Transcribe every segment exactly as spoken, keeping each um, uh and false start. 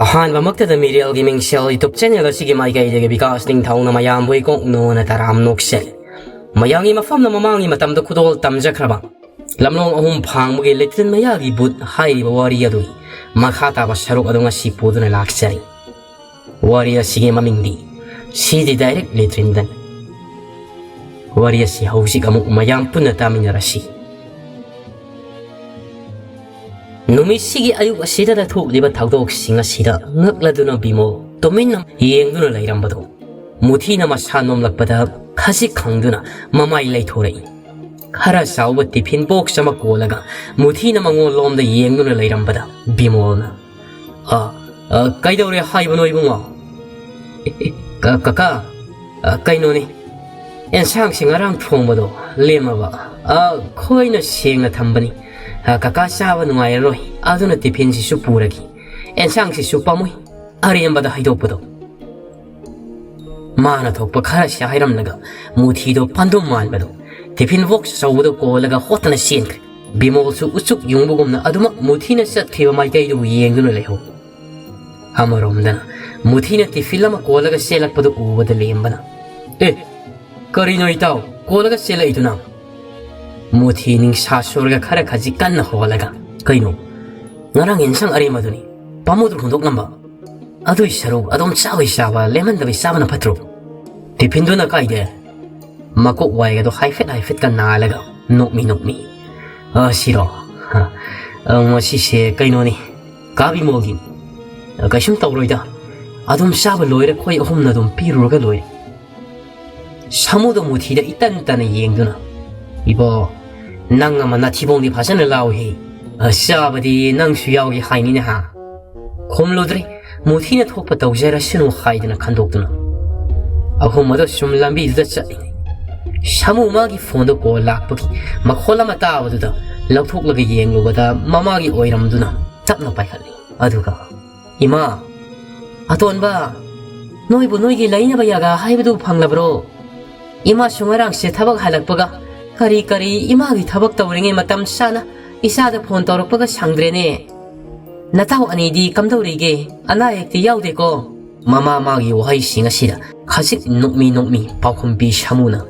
ꯑꯍꯥꯟꯕꯃꯛꯇꯗ ꯃꯤꯔꯦꯜꯒꯤ ꯃꯤꯡꯁꯦꯜ YouTube channel ꯑꯁꯤꯒꯤ ꯃꯥꯏꯀꯩꯗꯒꯤ ꯕꯤꯀꯥꯁ ꯅꯤꯡꯊꯧꯅ ꯃꯌꯥꯝꯕꯨ ꯏꯀꯣꯛ ꯅꯣꯅ ꯇꯔꯥꯝ ꯅꯣꯛꯆꯔꯤ꯫ ꯃꯌꯥꯝꯒꯤ ꯃꯐꯝꯗ ꯃꯃꯥꯡꯒꯤ ꯃꯇꯝꯗ ꯈꯨꯗꯣꯜ ꯇꯝꯖꯈ꯭ꯔꯕ ꯂꯝꯂꯣꯡ ꯑꯍꯨꯝ ꯐꯥꯡꯕꯒꯤ ꯂꯦꯇ꯭ꯔꯤꯟ ꯃꯌꯥꯒꯤ ꯕꯨꯠ ꯍꯥꯏꯔꯤꯕ ꯋꯥꯔꯤ ꯑꯗꯨꯒꯤ ꯃꯈꯥ ꯇꯥꯕ ꯁꯔꯨꯛ ꯑꯗꯨ ꯉꯁꯤ ꯄꯨꯗꯨꯅ ꯂꯥꯛꯆꯔꯤ꯫ ꯋꯥꯔꯤ ꯑꯁꯤꯒꯤ ꯃꯃꯤꯡꯗꯤ ꯁꯤꯗꯤ ꯗꯥꯏꯔꯦꯛ ꯂꯦꯇ꯭ꯔꯤꯟꯗꯅꯤ꯫ ꯋꯥꯔꯤ ꯑꯁꯤ ꯍꯧꯖꯤꯛ ꯑꯃꯨꯛ ꯃꯌꯥꯝ ꯄꯨꯟꯅ ꯇꯥꯃꯤꯟꯅꯔꯁꯤ꯫ ꯅꯨꯃꯤꯠꯁꯤꯒꯤ ꯑꯌꯨꯛ ꯑꯁꯤꯗ ꯊꯣꯛꯂꯤꯕ ꯊꯧꯗꯣꯛꯁꯤꯡ ꯑꯁꯤꯗ ꯉꯛꯂꯗꯨꯅ ꯕꯤꯃꯣꯜ ꯇꯨꯃꯤꯟꯅ ꯌꯦꯡꯗꯨꯅ ꯂꯩꯔꯝꯕꯗꯨ ꯃꯨꯊꯤꯅ ꯃꯁꯥ ꯅꯣꯝꯂꯛꯄꯗ ꯈꯖꯤꯛ ꯈꯪꯗꯨꯅ ꯃꯃꯥꯏ ꯂꯩꯊꯣꯔꯛꯏ꯫ ꯈꯔ ꯆꯥꯎꯕ tiffin box ꯑꯃ ꯀꯣꯜꯂꯒ ꯃꯨꯊꯤꯅ ꯃꯉꯣꯟꯂꯣꯝꯗ ꯌꯦꯡꯗꯨꯅ ꯂꯩꯔꯝꯕꯗ ꯕꯤꯃꯣꯜꯅ, "ꯑ, ꯑ, ꯀꯩꯗꯧꯔꯦ ꯍꯥꯏꯕꯅꯣ ꯏꯕꯨꯡꯉꯣ?" "ꯀ-, ꯀꯀꯥ, ꯑ, ꯀꯩꯅꯣꯅꯤ, ꯑꯦꯟꯁꯥꯡꯁꯤ ꯉꯔꯥꯡ ꯊꯣꯡꯕꯗꯣ ꯂꯦꯝꯃꯕ, ꯑ, ꯈꯣꯏꯅ ꯁꯦꯡꯅ ꯊꯝꯕꯅꯤ꯫ ꯑ, ꯀꯀꯥ ꯆꯥꯕ ꯅꯨꯡꯉꯥꯏꯔꯔꯣꯏ, ꯑꯗꯨꯅ tiffinꯁꯤꯁꯨ ꯄꯨꯔꯒꯦ, ꯑꯦꯟꯁꯥꯡꯁꯤꯁꯨ ꯄꯥꯝꯃꯨꯏ ꯑꯔꯦꯝꯕꯗ ꯍꯩꯗꯣꯛꯄꯗꯣ"꯫ ꯃꯥꯅ ꯊꯣꯛꯄ ꯈꯔꯁꯤ ꯍꯥꯏꯔꯝꯂꯒ ꯃꯨꯊꯤꯗꯣ ꯄꯥꯟꯗꯨꯝ ꯃꯥꯟꯕꯗꯣ tiffin box ꯑꯆꯧꯕꯗꯣ ꯀꯣꯜꯂꯒ ꯍꯣꯠꯇꯅ ꯆꯦꯟꯈ꯭ꯔꯦ꯫ ꯕꯤꯃꯣꯜꯁꯨ ꯎꯆꯨꯛ ꯌꯨꯡꯕꯒꯨꯝꯅ ꯑꯗꯨꯃꯛ ꯃꯨꯊꯤꯅ ꯆꯠꯈꯤꯕ ꯃꯥꯏꯀꯩꯗꯨꯕꯨ ꯌꯦꯡꯗꯨꯅ ꯂꯩꯍꯧ꯫ ꯑꯃꯔꯣꯝꯗꯅ ꯃꯨꯊꯤꯅ tiffin ꯑꯃ ꯀꯣꯜꯂꯒ ꯆꯦꯜꯂꯛꯄꯗꯨ ꯎꯕꯗ ꯂꯦꯝꯕꯅ, "ꯑꯦ, ꯀꯔꯤꯅꯣ ꯏꯇꯥꯎ, ꯀꯣꯜꯂꯒ ꯆꯦꯜꯂꯛꯏꯗꯨꯅ?" ꯃꯨꯊꯤ ꯅꯤꯡꯁꯥ ꯁꯣꯔꯒ ꯈꯔ ꯈꯖꯤꯛ ꯀꯟꯅ ꯍꯣꯜꯂꯒ, "ꯀꯩꯅꯣ, ꯉꯔꯥꯡ ꯌꯦꯟꯁꯥꯡ ꯑꯔꯦꯝꯕꯗꯨꯅꯤ, ꯄꯥꯝꯃꯨꯗ꯭ꯔꯣ ꯍꯨꯟꯗꯣꯛꯂꯝꯕ? ꯑꯗꯨꯏ ꯁꯔꯨꯛ ꯑꯗꯨꯝ ꯆꯥꯕꯩ ꯆꯥꯕ, ꯂꯦꯝꯍꯟꯗꯕꯩ ꯆꯥꯕꯅ ꯐꯠꯇ꯭ꯔꯣ?" "tiffinꯗꯨꯅ ꯀꯥꯏꯗꯦ?" ꯃꯀꯣꯛ ꯋꯥꯏꯒꯗꯣ ꯍꯥꯏꯐꯦꯠ ꯍꯥꯏꯐꯦꯠꯀ ꯅꯥꯜꯂꯒ ꯅꯣꯛꯃꯤ ꯅꯣꯛꯃꯤ, "ꯑ, ꯁꯤꯔꯣ? ꯍ, ꯑ, ꯉꯁꯤꯁꯦ ꯀꯩꯅꯣꯅꯤ, ꯀꯥ ꯕꯤꯃꯣꯜꯒꯤ꯫ ꯑ, ꯀꯩꯁꯨꯝ ꯇꯧꯔꯣꯏꯗ, ꯑꯗꯨꯝ ꯆꯥꯕ ꯂꯣꯏꯔꯦ, ꯑꯩꯈꯣꯏ ꯑꯍꯨꯝꯅ ꯑꯗꯨꯝ ꯄꯤꯔꯨꯔꯒ ꯂꯣꯏꯔꯦ"꯫ ꯁꯥꯃꯨꯗꯣ ꯃꯨꯊꯤꯗ ꯏꯇꯟ ꯇꯟꯅ ꯌꯦꯡꯗꯨꯅ, "ꯏꯕꯣ, ꯅꯪ ꯑꯃ ꯅꯥꯊꯤꯕꯣꯡꯗꯤ ꯐꯖꯅ ꯂꯥꯎꯏꯍꯦ꯫ ꯑ, ꯆꯥꯕꯗꯤ ꯅꯪꯁꯨ ꯌꯥꯎꯒꯦ ꯍꯥꯏꯅꯤꯅꯦ ꯍꯥ?" ꯈꯨꯝꯂꯨꯗ꯭ꯔꯦ꯫ ꯃꯨꯊꯤꯅ ꯊꯣꯛꯄ ꯇꯧꯖꯔꯁꯅꯨ ꯍꯥꯏꯗꯨꯅ ꯈꯟꯗꯣꯛꯇꯨꯅ ꯑꯍꯨꯝ ꯑꯗꯨ ꯁꯨꯝ ꯂꯝꯕꯤꯗꯨꯗ ꯆꯠꯂꯤꯉꯩ, ꯁꯥꯃꯨ ꯃꯥꯒꯤ phoneꯗ call ꯂꯥꯛꯄꯒꯤ ꯃꯈꯣꯜ ꯑꯃ ꯇꯥꯕꯗꯨꯗ ꯂꯧꯊꯣꯛꯂꯒ ꯌꯦꯡꯂꯨꯕꯗ ꯃꯃꯥꯒꯤ ꯑꯣꯏꯔꯝꯗꯨꯅ ꯇꯞꯅ ꯄꯥꯏꯈꯠꯂꯤ꯫ ꯑꯗꯨꯒ, "ꯏꯃꯥ, ꯑꯇꯣꯟꯕ, ꯅꯣꯏꯕꯨ ꯅꯣꯏꯒꯤ ꯂꯩꯅꯕ ꯌꯥꯒꯥ ꯍꯥꯏꯕꯗꯨ ꯐꯪꯂꯕ꯭ꯔꯣ? ꯏꯃꯥꯁꯨ ꯉꯔꯥꯡꯁꯦ ꯊꯕꯛ ꯍꯜꯂꯛꯄꯒ ꯀꯔꯤ ꯀꯔꯤ ꯏꯃꯥꯒꯤ ꯊꯕꯛ ꯇꯧꯔꯤꯉꯩ ꯃꯇꯝ ꯆꯥꯅ ꯏꯆꯥꯗ phone ꯇꯧꯔꯛꯄꯒ ꯁꯪꯗ꯭ꯔꯦꯅꯦ꯫ "ꯅꯇꯥꯎ ꯑꯅꯤꯗꯤ ꯀꯝꯗꯧꯔꯤꯒꯦ? ꯑꯅꯥ ꯑꯌꯦꯛꯇꯤ ꯌꯥꯎꯗꯦꯀꯣ?" ꯃꯃꯥ ꯃꯥꯒꯤ ꯋꯥꯍꯩꯁꯤꯡ ꯑꯁꯤꯗ ꯈꯖꯤꯛ ꯅꯣꯛꯃꯤ ꯅꯣꯛꯃꯤ ꯄꯥꯎꯈꯨꯝ ꯄꯤ ꯁꯥꯃꯨꯅ,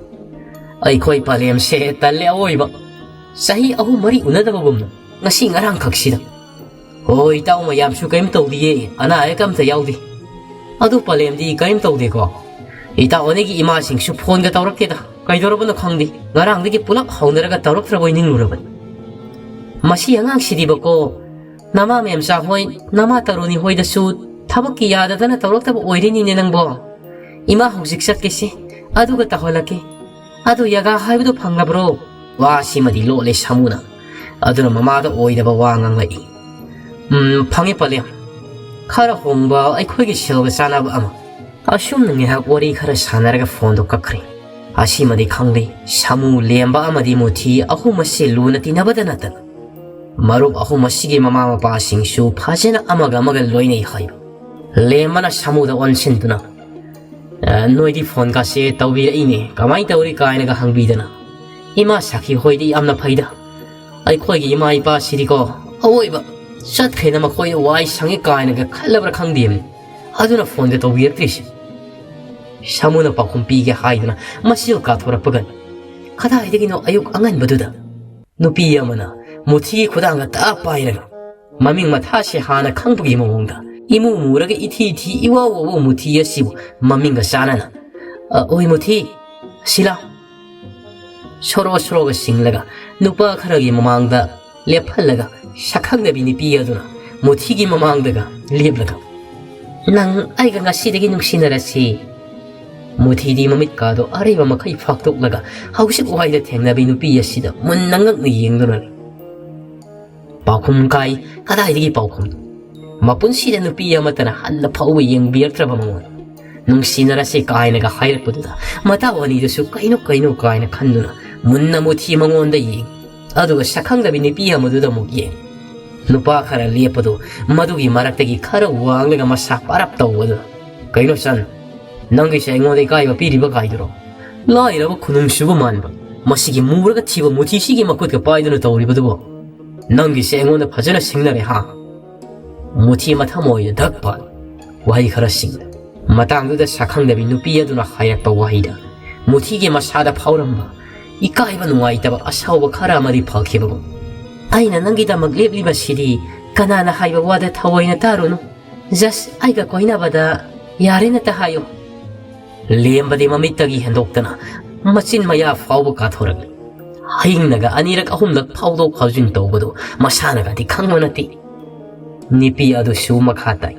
"ꯑꯩꯈꯣꯏ ꯄꯂꯦꯝꯁꯦ ꯇꯜꯂꯦ ꯑꯋꯣꯏꯕ꯫ ꯆꯍꯤ ꯑꯍꯨꯝ ꯃꯔꯤ ꯎꯅꯗꯕꯒꯨꯝꯅ ꯉꯁꯤ ꯉꯔꯥꯡꯈꯛꯁꯤꯗ꯫ ꯍꯣꯏ, ꯏꯇꯥꯎ ꯃꯌꯥꯝꯁꯨ ꯀꯔꯤꯝ ꯇꯧꯗꯤꯌꯦ, ꯑꯅꯥ ꯑꯌꯦꯛ ꯑꯝꯇ ꯌꯥꯎꯗꯦ꯫ ꯑꯗꯨ ꯄꯂꯦꯝꯗꯤ ꯀꯔꯤꯝ ꯇꯧꯗꯦꯀꯣ? ꯏꯇꯥꯎ ꯑꯅꯤꯒꯤ ꯏꯃꯥꯁꯤꯡꯁꯨ ꯐꯣꯟꯒ ꯇꯧꯔꯛꯇꯦꯗ꯫ ꯀꯩꯗꯧꯔꯕꯅꯣ ꯈꯪꯗꯦ, ꯉꯔꯥꯡꯗꯒꯤ ꯄꯨꯂꯞ ꯍꯧꯅꯔꯒ ꯇꯧꯔꯛꯇ꯭ꯔꯕꯣꯏ ꯅꯤꯡꯂꯨꯔꯕꯅꯤ꯫ ꯃꯁꯤ ꯑꯉꯥꯡꯁꯤꯗꯤꯕꯀꯣ, ꯅꯃꯥ ꯃꯦꯝꯆꯥ ꯍꯣꯏ, ꯅꯃꯥ ꯇꯔꯨꯅꯤ ꯍꯣꯏꯗꯁꯨ ꯊꯕꯛꯀꯤ ꯌꯥꯗꯗꯅ ꯇꯧꯔꯛꯇꯕ ꯑꯣꯏꯔꯤꯅꯤꯅꯦ ꯅꯪꯕꯣ꯫ ꯏꯃꯥ ꯍꯧꯖꯤꯛ ꯆꯠꯀꯦꯁꯦ, ꯑꯗꯨꯒ ꯇꯧꯍꯜꯂꯛꯀꯦ꯫ ꯑꯗꯨ ꯌꯥꯒꯥ ꯍꯥꯏꯕꯗꯨ ꯐꯪꯂꯕ꯭ꯔꯣ?" ꯋꯥꯁꯤꯃꯗꯤ ꯂꯣꯠꯂꯦ ꯁꯥꯃꯨꯅ꯫ ꯑꯗꯨꯅ ꯃꯃꯥꯗ ꯑꯣꯏꯗꯕ ꯋꯥ ꯉꯥꯡꯂꯛꯏ꯫ "ꯎꯝ, ꯐꯪꯉꯦ ꯄꯂꯦꯝ꯫ ꯈꯔ ꯍꯣꯡꯕ, ꯑꯩꯈꯣꯏꯒꯤ ꯁꯦꯜꯒ ꯆꯥꯟꯅꯕ ꯑꯃ"꯫ ꯑꯁꯨꯝꯅ ꯉꯥꯏꯍꯥꯛ ꯋꯥꯔꯤ ꯈꯔ ꯁꯥꯟꯅꯔꯒ ꯐꯣꯟꯗꯣ ꯀꯛꯈ꯭ꯔꯦ꯫ ꯑꯁꯤꯃꯗꯤ ꯈꯪꯂꯦ, ꯁꯥꯃꯨ, ꯂꯦꯝꯕ ꯑꯃꯗꯤ ꯃꯨꯊꯤ ꯑꯍꯨꯝ ꯑꯁꯤ ꯂꯨꯅ ꯇꯤꯟꯅꯕꯗ ꯅꯠꯇꯅ ꯃꯔꯨꯞ ꯑꯍꯨꯝ ꯑꯁꯤꯒꯤ ꯃꯃꯥ ꯃꯄꯥꯁꯤꯡꯁꯨ ꯐꯖꯅ ꯑꯃꯒ ꯑꯃꯒ ꯂꯣꯏꯅꯩ ꯍꯥꯏꯕ꯫ ꯂꯦꯝꯕꯅ ꯁꯥꯃꯨꯗ ꯑꯣꯟꯁꯤꯟꯗꯨꯅ, "ꯑ, ꯅꯣꯏꯗꯤ ꯐꯣꯟꯒꯁꯦ ꯇꯧꯕꯤꯔꯛꯏꯅꯦ, ꯀꯃꯥꯏꯅ ꯇꯧꯔꯤ?" ꯀꯥꯏꯅꯒ ꯍꯪꯕꯤꯗꯅ, "ꯏꯃꯥ ꯁꯥꯈꯤ ꯍꯣꯏꯗꯤ ꯌꯥꯝꯅ ꯐꯩꯗ꯫ ꯑꯩꯈꯣꯏꯒꯤ ꯏꯃꯥ ꯏꯄꯥꯁꯤꯗꯤꯀꯣ, ꯑꯋꯣꯏꯕ ꯆꯠꯈ꯭ꯔꯦꯅ ꯃꯈꯣꯏꯗ ꯋꯥꯏ ꯁꯪꯉꯤ ꯀꯥꯏꯅꯒ ꯈꯜꯂꯕ꯭ꯔꯥ ꯈꯪꯗꯦꯕꯅꯤ꯫ ꯑꯗꯨꯅ ꯐꯣꯟꯒ ꯇꯧꯕꯤꯔꯛꯇ꯭ꯔꯤꯁꯦ"꯫ ꯁꯥꯃꯨꯅ ꯄꯥꯎꯈꯨꯝ ꯄꯤꯒꯦ ꯍꯥꯏꯗꯨꯅ ꯃꯆꯤꯜ ꯀꯥꯊꯣꯔꯛꯄꯒꯅꯤ꯫ ꯀꯗꯥꯏꯗꯒꯤꯅꯣ ꯑꯌꯨꯛ ꯑꯉꯟꯕꯗꯨꯗ ꯅꯨꯄꯤ ꯑꯃꯅ ꯃꯨꯊꯤꯒꯤ ꯈꯨꯗꯥꯡꯒ ꯇꯥ ꯄꯥꯏꯔꯒ, ꯃꯃꯤꯡ ꯃꯊꯥꯁꯦ ꯍꯥꯟꯅ ꯈꯪꯕꯒꯤ ꯃꯑꯣꯡꯗ, ꯏꯃꯨ ꯃꯨꯔꯒ ꯏꯊꯤ ꯊꯤ ꯏꯋꯥꯎ ꯋꯥꯎꯕ ꯃꯨꯊꯤ ꯑꯁꯤꯕꯨ ꯃꯃꯤꯡꯒ ꯆꯥꯟꯅꯅ, "ꯑ, ꯑꯣꯏ ꯃꯨꯊꯤ, ꯁꯤꯂꯥ"꯫ ꯁꯣꯔꯣ ꯁꯣꯔꯣꯒ ꯁꯤꯡꯂꯒ ꯅꯨꯄꯥ ꯈꯔꯒꯤ ꯃꯃꯥꯡꯗ ꯂꯦꯞꯍꯜꯂꯒ, ꯁꯛꯈꯪꯗꯕꯤ ꯅꯨꯄꯤ ꯑꯗꯨꯅ ꯃꯨꯊꯤꯒꯤ ꯃꯃꯥꯡꯗꯒ ꯂꯦꯞꯂꯒ, "ꯅꯪ ꯑꯩꯒ ꯉꯁꯤꯗꯒꯤ ꯅꯨꯡꯁꯤꯅꯔꯁꯤ"꯫ ꯃꯨꯊꯤꯗꯤ ꯃꯃꯤꯠꯀꯥꯗꯣ ꯑꯔꯩꯕ ꯃꯈꯩ ꯐꯥꯛꯇꯣꯛꯂꯒ ꯍꯧꯖꯤꯛ ꯋꯥꯏꯗ ꯊꯦꯡꯅꯕꯤ ꯅꯨꯄꯤ ꯑꯁꯤꯗ ꯃꯨꯟꯅ ꯉꯛꯅ ꯌꯦꯡꯗꯨꯅ ꯂꯩ꯫ ꯄꯥꯎꯈꯨꯝ ꯀꯥꯏ꯫ ꯀꯗꯥꯏꯗꯒꯤ ꯄꯥꯎꯈꯨꯝ? ꯃꯄꯨꯟꯁꯤꯗ ꯅꯨꯄꯤ ꯑꯃꯠꯇꯅ ꯍꯟꯅ ꯐꯥꯎꯕ ꯌꯦꯡꯕꯤꯔꯛꯇ꯭ꯔꯕ ꯃꯉꯣꯟ꯫ "ꯅꯨꯡꯁꯤꯅꯔꯁꯤ" ꯀꯥꯏꯅꯒ ꯍꯥꯏꯔꯛꯄꯗꯨꯗ ꯃꯇꯥꯎ ꯑꯅꯤꯗꯨꯁꯨ ꯀꯩꯅꯣ ꯀꯩꯅꯣ ꯀꯥꯏꯅ ꯈꯟꯗꯨꯅ ꯃꯨꯟꯅ ꯃꯨꯊꯤ ꯃꯉꯣꯟꯗ ꯌꯦꯡ, ꯑꯗꯨꯒ ꯁꯛꯈꯪꯗꯕꯤ ꯅꯨꯄꯤ ꯑꯃꯗꯨꯗ ꯑꯃꯨꯛ ꯌꯦꯡ꯫ ꯅꯨꯄꯥ ꯈꯔ ꯂꯦꯞꯄꯗꯨ ꯃꯗꯨꯒꯤ ꯃꯔꯛꯇꯒꯤ ꯈꯔ ꯋꯥꯡꯂꯒ ꯃꯁꯥ ꯄꯥꯔꯞ ꯇꯧꯕꯗꯨ, "ꯀꯩꯅꯣ ꯆꯟ, ꯅꯪꯒꯤꯁꯦ ꯑꯩꯉꯣꯟꯗ ꯏꯀꯥꯏꯕ ꯄꯤꯔꯤꯕ ꯀꯥꯏꯗꯨꯔꯣ? ꯂꯥꯏꯔꯕ ꯈꯨꯅꯨꯡꯁꯨꯕ ꯃꯥꯟꯕ ꯃꯁꯤꯒꯤ ꯃꯨꯔꯒ ꯊꯤꯕ ꯃꯨꯊꯤꯁꯤꯒꯤ ꯃꯈꯨꯠꯀ ꯄꯥꯏꯗꯨꯅ ꯇꯧꯔꯤꯕꯗꯨꯕꯣ? ꯅꯪꯒꯤꯁꯦ ꯑꯩꯉꯣꯟꯗ ꯐꯖꯅ ꯁꯤꯡꯅꯔꯦ ꯍꯥ?" ꯃꯨꯊꯤ ꯃꯊꯃꯣꯏꯗ ꯙꯛ ꯄꯥꯜ꯫ ꯋꯥꯍꯩ ꯈꯔꯁꯤꯡ ꯃꯇꯥꯡꯗꯨꯗ ꯁꯛꯈꯪꯗꯕꯤ ꯅꯨꯄꯤ ꯑꯗꯨꯅ ꯍꯥꯏꯔꯛꯄ ꯋꯥꯍꯩꯗ ꯃꯨꯊꯤꯒꯤ ꯃꯁꯥꯗ ꯐꯥꯎꯔꯝꯕ ꯏꯀꯥꯏꯕ, ꯅꯨꯡꯉꯥꯏꯇꯕ, ꯑꯁꯥꯎꯕ ꯈꯔ ꯑꯃꯗꯤ ꯐꯈꯤꯕꯒꯨꯝ꯫ "ꯑꯩꯅ ꯅꯪꯒꯤꯗꯃꯛ ꯂꯦꯞꯂꯤꯕꯁꯤꯗꯤ ꯀꯅꯥꯅ ꯍꯥꯏꯕ ꯋꯥꯗ ꯊꯑꯣꯏꯅ ꯇꯥꯔꯨꯅꯨ꯫ Just ꯑꯩꯒ ꯀꯣꯏꯅꯕꯗ ꯌꯥꯔꯦꯅꯇ ꯍꯥꯏꯌꯨ꯫" ꯂꯦꯝꯕꯗꯤ ꯃꯃꯤꯠꯇꯒꯤ ꯍꯦꯟꯗꯣꯛꯇꯅ ꯃꯆꯤꯟ ꯃꯌꯥ ꯐꯥꯎꯕ ꯀꯥꯊꯣꯔꯛꯂꯤ꯫ ꯍꯌꯤꯡꯅꯒ ꯑꯅꯤꯔꯛ ꯑꯍꯨꯝꯂꯛ ꯐꯥꯎꯗꯣꯛ ꯐꯥꯎꯖꯤꯟ ꯇꯧꯕꯗꯨ ꯃꯁꯥꯅꯒꯗꯤ ꯈꯪꯕ ꯅꯠꯇꯦ꯫ ꯅꯨꯄꯤ ꯑꯗꯨꯁꯨ ꯃꯈꯥ ꯇꯥꯏ,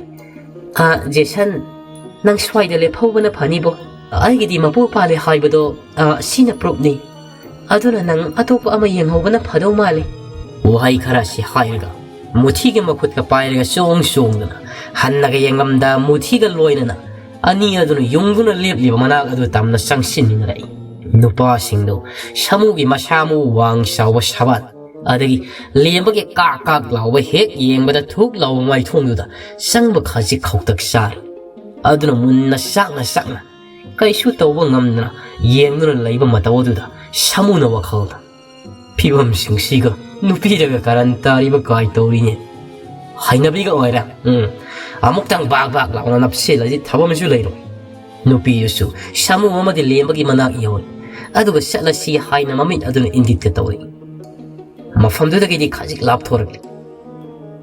"ꯑ, ꯖꯦꯁꯟ, ꯅꯪ ꯁ꯭ꯋꯥꯏꯗ ꯂꯦꯞꯍꯧꯕꯅ ꯐꯅꯤꯕꯣ꯫ ꯑꯩꯒꯤꯗꯤ ꯃꯄꯨ ꯄꯥꯜꯂꯦ ꯍꯥꯏꯕꯗꯣ, ꯑ, ꯁꯤꯅ proofꯅꯤ꯫ ꯑꯗꯨꯅ ꯅꯪ ꯑꯇꯣꯞꯄ ꯑꯃ ꯌꯦꯡꯍꯧꯕꯅ ꯐꯗꯧ ꯃꯥꯜꯂꯤ꯫" ꯋꯥꯍꯩ ꯈꯔ ꯑꯁꯤ ꯍꯥꯏꯔꯒ ꯃꯨꯊꯤꯒꯤ ꯃꯈꯨꯠꯀ ꯄꯥꯏꯔꯒ ꯆꯣꯡ ꯆꯣꯡꯗꯅ ꯍꯟꯅꯒ ꯌꯦꯡꯉꯝꯗ ꯃꯨꯊꯤꯒ ꯂꯣꯏꯅꯅ ꯑꯅꯤ ꯑꯗꯨꯅ ꯌꯨꯡꯗꯨꯅ ꯂꯦꯞꯂꯤꯕ ꯃꯅꯥꯛ ꯑꯗꯨ ꯇꯝꯅ ꯆꯪꯁꯤꯟꯃꯤꯟꯅꯔꯛꯏ꯫ ꯅꯨꯄꯥꯁꯤꯡꯗꯨ ꯁꯥꯃꯨꯒꯤ ꯃꯁꯥ ꯃꯎ ꯋꯥꯡ ꯆꯥꯎꯕ ꯁꯕꯥꯟ, ꯑꯗꯒꯤ ꯂꯦꯝꯕꯒꯤ ꯀꯥꯛ ꯀꯥꯛ ꯂꯥꯎꯕ ꯍꯦꯛ ꯌꯦꯡꯕꯗ ꯊꯨꯛ ꯂꯥꯎꯕ ꯃꯥꯏꯊꯣꯡꯗꯨꯗ ꯆꯪꯕ ꯈꯖꯤꯛ ꯈꯧꯇꯛ ꯆꯥꯔꯤ꯫ ꯑꯗꯨꯅ ꯃꯨꯟꯅ ꯆꯥꯛꯅ ꯆꯥꯛꯅ ꯀꯩꯁꯨ ꯇꯧꯕ ꯉꯝꯗꯅ ꯌꯦꯡꯗꯨꯅ ꯂꯩꯕ ꯃꯇꯧ ꯑꯗꯨꯗ ꯁꯥꯃꯨꯅ ꯋꯥꯈꯜꯗ, "ꯐꯤꯕꯝꯁꯤꯡꯁꯤꯒ ꯅꯨꯄꯤꯗꯒ ꯀꯔꯟ ꯇꯥꯔꯤꯕ ꯀꯥꯏ ꯇꯧꯔꯤꯅꯦ꯫ ꯍꯩꯅꯕꯤꯒ ꯑꯣꯏꯔꯦ꯫ ꯎꯝ, ꯑꯃꯨꯛꯇꯪ ꯕꯥꯛ ꯕꯥꯛ ꯂꯥꯎꯅ ꯅꯞꯁꯤꯜꯂꯗꯤ ꯊꯕꯛ ꯑꯃꯁꯨ ꯂꯩꯔꯣꯏ꯫" ꯅꯨꯄꯤꯗꯨꯁꯨ ꯁꯥꯃꯨ ꯑꯃꯗꯤ ꯂꯦꯝꯕꯒꯤ ꯃꯅꯥꯛ ꯌꯧꯔꯦ꯫ ꯑꯗꯨꯒ ꯆꯠꯂꯁꯤ ꯍꯥꯏꯅ ꯃꯃꯤꯠ ꯑꯗꯨꯅ ꯏꯪꯒꯤꯠꯀ ꯇꯧꯔꯤ꯫ ꯃꯐꯝꯗꯨꯗꯒꯤꯗꯤ ꯈꯖꯤꯛ ꯂꯥꯞꯊꯣꯔꯛꯂꯤ꯫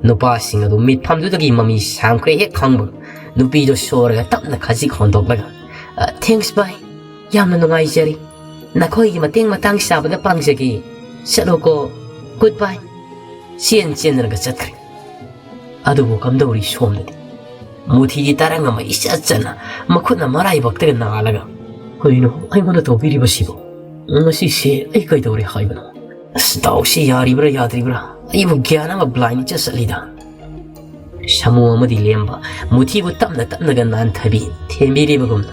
ꯅꯨꯄꯥꯁꯤꯡ ꯑꯗꯨ ꯃꯤꯠꯐꯝꯗꯨꯗꯒꯤ ꯃꯃꯤ ꯁꯥꯝꯈ꯭ꯔꯦ ꯍꯦꯛ ꯈꯪꯕꯒ ꯅꯨꯄꯤꯗꯨ ꯁꯣꯔꯒ ꯇꯞꯅ ꯈꯖꯤꯛ ꯍꯣꯟꯗꯣꯛꯂꯒ, "ꯑ, thanks bye꯫ ꯌꯥꯝꯅ ꯅꯨꯡꯉꯥꯏꯖꯔꯦ꯫ ꯅꯈꯣꯏꯒꯤ ꯃꯇꯦꯡ ꯃꯇꯥꯡ ꯆꯥꯕꯗ ꯄꯥꯡꯖꯒꯦ꯫ ꯆꯠꯂꯣꯀꯣ꯫ Good bye꯫" ꯆꯦꯟ ꯆꯦꯟꯗꯅꯒ ꯆꯠꯈ꯭ꯔꯦ꯫ ꯑꯗꯨꯕꯨ ꯀꯝꯗꯧꯔꯤ ꯁꯣꯝꯗꯗꯤ? ꯃꯨꯊꯤꯗꯤ ꯇꯔꯪ ꯑꯃ ꯏꯆꯠ ꯆꯠꯅ ꯃꯈꯨꯠꯅ ꯃꯔꯥꯏꯕꯛꯇꯒ ꯅꯥꯜꯂꯒ, "ꯀꯩꯅꯣ ꯑꯩꯉꯣꯟꯗ ꯇꯧꯕꯤꯔꯤꯕꯁꯤꯕꯣ? ꯉꯁꯤꯁꯦ ꯑꯩ ꯀꯩꯗꯧꯔꯦ ꯍꯥꯏꯕꯅꯣ? ꯑꯁ, ꯗꯥꯎꯁꯤ ꯌꯥꯔꯤꯕ꯭ꯔꯥ ꯌꯥꯗ꯭ꯔꯤꯕ꯭ꯔꯥ? ꯑꯩꯕꯨ ꯒ꯭ꯌꯥꯟ ꯑꯃ blind ꯏꯆꯠ ꯆꯠꯂꯤꯗ꯫" ꯁꯥꯃꯨ ꯑꯃꯗꯤ ꯂꯦꯝꯕ ꯃꯨꯊꯤꯕꯨ ꯇꯞꯅ ꯇꯞꯅꯒ ꯅꯥꯟꯊꯕꯤ ꯊꯦꯝꯕꯤꯔꯤꯕꯒꯨꯝꯅ꯫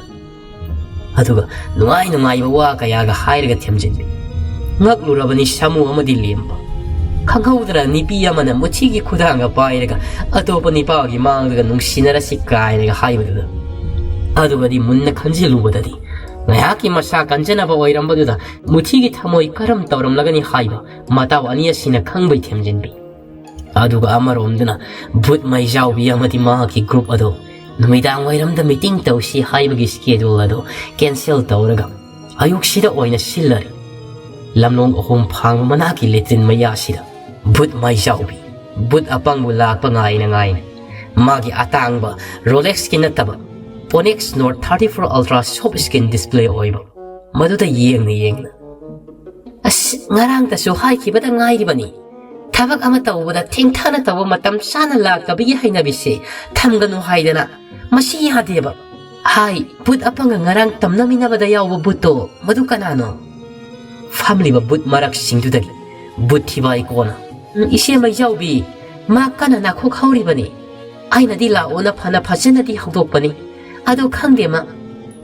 ꯑꯗꯨꯒ ꯅꯨꯡꯉꯥꯏ ꯅꯨꯡꯉꯥꯏꯕ ꯋꯥ ꯀꯌꯥꯒ ꯍꯥꯏꯔꯒ ꯊꯦꯝꯖꯤꯟꯕꯤ꯫ ꯉꯛꯂꯨꯔꯕꯅꯤ ꯁꯥꯃꯨ ꯑꯃꯗꯤ ꯂꯦꯝꯕ꯫ ꯈꯪꯍꯧꯗꯅ ꯅꯨꯄꯤ ꯑꯃꯅ ꯃꯨꯊꯤꯒꯤ ꯈꯨꯗꯥꯡꯒ ꯄꯥꯏꯔꯒ ꯑꯇꯣꯞꯄ ꯅꯨꯄꯥꯒꯤ ꯃꯥꯡꯗꯒ ꯅꯨꯡꯁꯤꯅꯔꯁꯤ ꯀꯥꯏꯅꯒ ꯍꯥꯏꯕꯗꯨꯗ꯫ ꯑꯗꯨꯒꯗꯤ ꯃꯨꯟꯅ ꯈꯟꯖꯤꯜꯂꯨꯕꯗꯗꯤ ꯉꯥꯏꯍꯥꯛꯀꯤ ꯃꯁꯥ ꯀꯟꯖꯅꯕ ꯑꯣꯏꯔꯝꯕꯗꯨꯗ ꯃꯨꯊꯤꯒꯤ ꯊꯃꯣꯏ ꯀꯔꯝ ꯇꯧꯔꯝꯂꯒꯅꯤ ꯍꯥꯏꯕ ꯃꯇꯥꯎ ꯑꯅꯤ ꯑꯁꯤꯅ ꯈꯪꯕꯩ ꯊꯦꯝꯖꯤꯟꯕꯤ꯫ ꯑꯗꯨꯒ ꯑꯃꯔꯣꯝꯗꯅ ꯕꯨꯠ ꯃꯩꯖꯥꯎꯕꯤ ꯑꯃꯗꯤ ꯃꯍꯥꯛꯀꯤ group ꯑꯗꯣ ꯅꯨꯃꯤꯗꯥꯡ ꯋꯥꯏꯔꯝꯗ meeting ꯇꯧꯁꯤ ꯍꯥꯏꯕꯒꯤ schedule ꯑꯗꯣ cancel ꯇꯧꯔꯒ ꯑꯌꯨꯛꯁꯤꯗ ꯑꯣꯏꯅ ꯁꯤꯜꯂꯔꯦ꯫ ꯂꯝꯂꯣꯡ ꯑꯍꯨꯝ ꯐꯥꯡꯕ ꯃꯅꯥꯛꯀꯤ latrine ꯃꯌꯥꯁꯤꯗ ꯕꯨꯠ ꯃꯩꯖꯥꯎꯕꯤ, ꯕꯨꯠ ꯑꯄꯪꯕꯨ ꯂꯥꯛꯄ ꯉꯥꯏꯅ ꯉꯥꯏꯅ ꯃꯥꯒꯤ ꯑꯇꯥꯡꯕ Rolexꯀꯤ ꯅꯠꯇꯕ Onyx Nord thirty-four Ultra soft screen display ꯑꯣꯏꯕ ꯃꯗꯨꯗ ꯌꯦꯡꯅ ꯌꯦꯡꯅ, "ꯑꯁ, ꯉꯔꯥꯡꯇꯁꯨ ꯍꯥꯏꯈꯤꯕꯗ ꯉꯥꯏꯔꯤꯕꯅꯤ, ꯊꯕꯛ ꯑꯃ ꯇꯧꯕꯗ ꯊꯦꯡꯊꯅ ꯇꯧꯕ, ꯃꯇꯝ ꯆꯥꯅ ꯂꯥꯛꯇꯕꯒꯤ ꯍꯩꯅꯕꯤꯁꯦ ꯊꯝꯒꯅꯨ ꯍꯥꯏꯗꯅ꯫ ꯃꯁꯤ ꯌꯥꯗꯦꯕ꯫ ꯍꯥꯏ, ꯕꯨꯠ ꯑꯄꯪꯒ ꯉꯔꯥꯡ ꯇꯝꯅꯃꯤꯟꯅꯕꯗ ꯌꯥꯎꯕ ꯕꯨꯠꯇꯣ, ꯃꯗꯨ ꯀꯅꯥꯅꯣ?" ꯐꯝꯂꯤꯕ ꯕꯨꯠ ꯃꯔꯛꯁꯤꯡꯗꯨꯗꯒꯤ ꯕꯨꯠ ꯊꯤꯕꯥꯏ ꯀꯣꯟꯅ, "ꯎꯝ, ꯏꯆꯦ ꯃꯩꯖꯥꯎꯕꯤ, ꯃꯥ ꯀꯟꯅ ꯅꯥꯈꯣꯛ ꯍꯧꯔꯤꯕꯅꯤ꯫ ꯑꯩꯅꯗꯤ ꯂꯥꯛꯑꯣꯅ ꯐꯅ ꯐꯖꯅꯗꯤ ꯍꯧꯗꯣꯛꯄꯅꯤ꯫ ꯑꯗꯣ ꯈꯪꯗꯦ, ꯃꯥ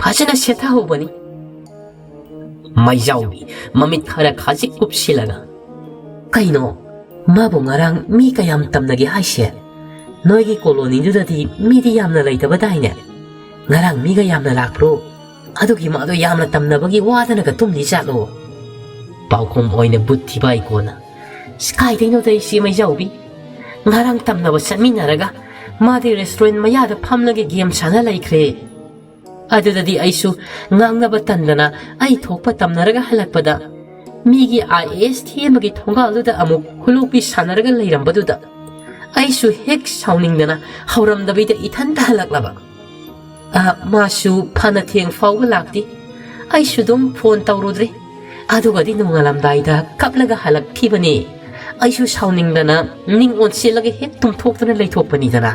ꯐꯖꯅ ꯁꯦꯠꯊꯍꯧꯕꯅꯤ꯫" ꯃꯩꯖꯥꯎꯕꯤ ꯃꯃꯤꯠ ꯈꯔ ꯈꯖꯤꯛ ꯀꯨꯞꯁꯤꯜꯂꯒ, "ꯀꯩꯅꯣ? ꯃꯥꯕꯨ ꯉꯔꯥꯡ ꯃꯤ ꯀꯌꯥꯝ ꯇꯝꯅꯒꯦ ꯍꯥꯏꯁꯦ? ꯅꯣꯏꯒꯤ colonyꯗꯨꯗꯗꯤ ꯃꯤꯗꯤ ꯌꯥꯝꯅ ꯂꯩꯇꯕꯗꯥꯏꯅꯦ? ꯉꯔꯥꯡ ꯃꯤꯒ ꯌꯥꯝꯅ ꯂꯥꯛꯄ꯭ꯔꯣ? ꯑꯗꯨꯒꯤ ꯃꯥꯗꯣ ꯌꯥꯝꯅ ꯇꯝꯅꯕꯒꯤ ꯋꯥꯗꯅꯒ ꯇꯨꯝꯂꯤ ꯖꯥꯠꯂꯣ?" ꯄꯥꯎꯈꯨꯝ ꯑꯣꯏꯅ ꯕꯨꯠ ꯊꯤꯕꯥꯏ ꯀꯣꯟꯅ, "ꯑꯁ, ꯀꯥꯏꯗꯩꯅꯣꯗ ꯏꯆꯦ ꯃꯩꯖꯥꯎꯕꯤ꯫ ꯉꯔꯥꯡ ꯇꯝꯅꯕ ꯆꯠꯃꯤꯟꯅꯔꯒ ꯃꯥꯗꯤ restaurant ꯃꯌꯥꯗ ꯐꯝꯂꯒ game ꯁꯥꯟꯅ ꯂꯩꯈ꯭ꯔꯦ꯫ ꯑꯗꯨꯗꯗꯤ ꯑꯩꯁꯨ ꯉꯥꯡꯅꯕ ꯇꯟꯗꯅ ꯑꯩ ꯊꯣꯛꯄ ꯇꯝꯅꯔꯒ ꯍꯜꯂꯛꯄꯗ ꯃꯤꯒꯤ I A S ꯊꯦꯝꯕꯒꯤ ꯊꯣꯡꯒꯥꯜꯗꯨꯗ ꯑꯃꯨꯛ ꯈꯨꯂꯣꯛꯄꯤ ꯁꯥꯟꯅꯔꯒ ꯂꯩꯔꯝꯕꯗꯨꯗ ꯑꯩꯁꯨ ꯍꯦꯛ ꯁꯥꯎꯅꯤꯡꯗꯅ ꯍꯧꯔꯝꯗꯕꯤꯗ ꯏꯊꯟꯇ ꯍꯜꯂꯛꯂꯕ꯫ ꯑ, ꯃꯥꯁꯨ ꯐꯅ ꯊꯦꯡ ꯐꯥꯎꯕ ꯂꯥꯛꯇꯦ꯫ ꯑꯩꯁꯨ ꯑꯗꯨꯝ phone ꯇꯧꯔꯨꯗ꯭ꯔꯦ꯫ ꯑꯗꯨꯒꯗꯤ ꯅꯣꯡꯉꯥꯜꯂꯝꯗꯥꯏꯗ ꯀꯞꯂꯒ ꯍꯜꯂꯛꯈꯤꯕꯅꯦ꯫ ꯑꯩꯁꯨ ꯁꯥꯎꯅꯤꯡꯗꯅ ꯅꯤꯡ ꯑꯣꯟꯁꯤꯜꯂꯒ ꯍꯦꯛ ꯇꯨꯝꯊꯣꯛꯇꯨꯅ ꯂꯩꯊꯣꯛꯄꯅꯤꯗꯅ꯫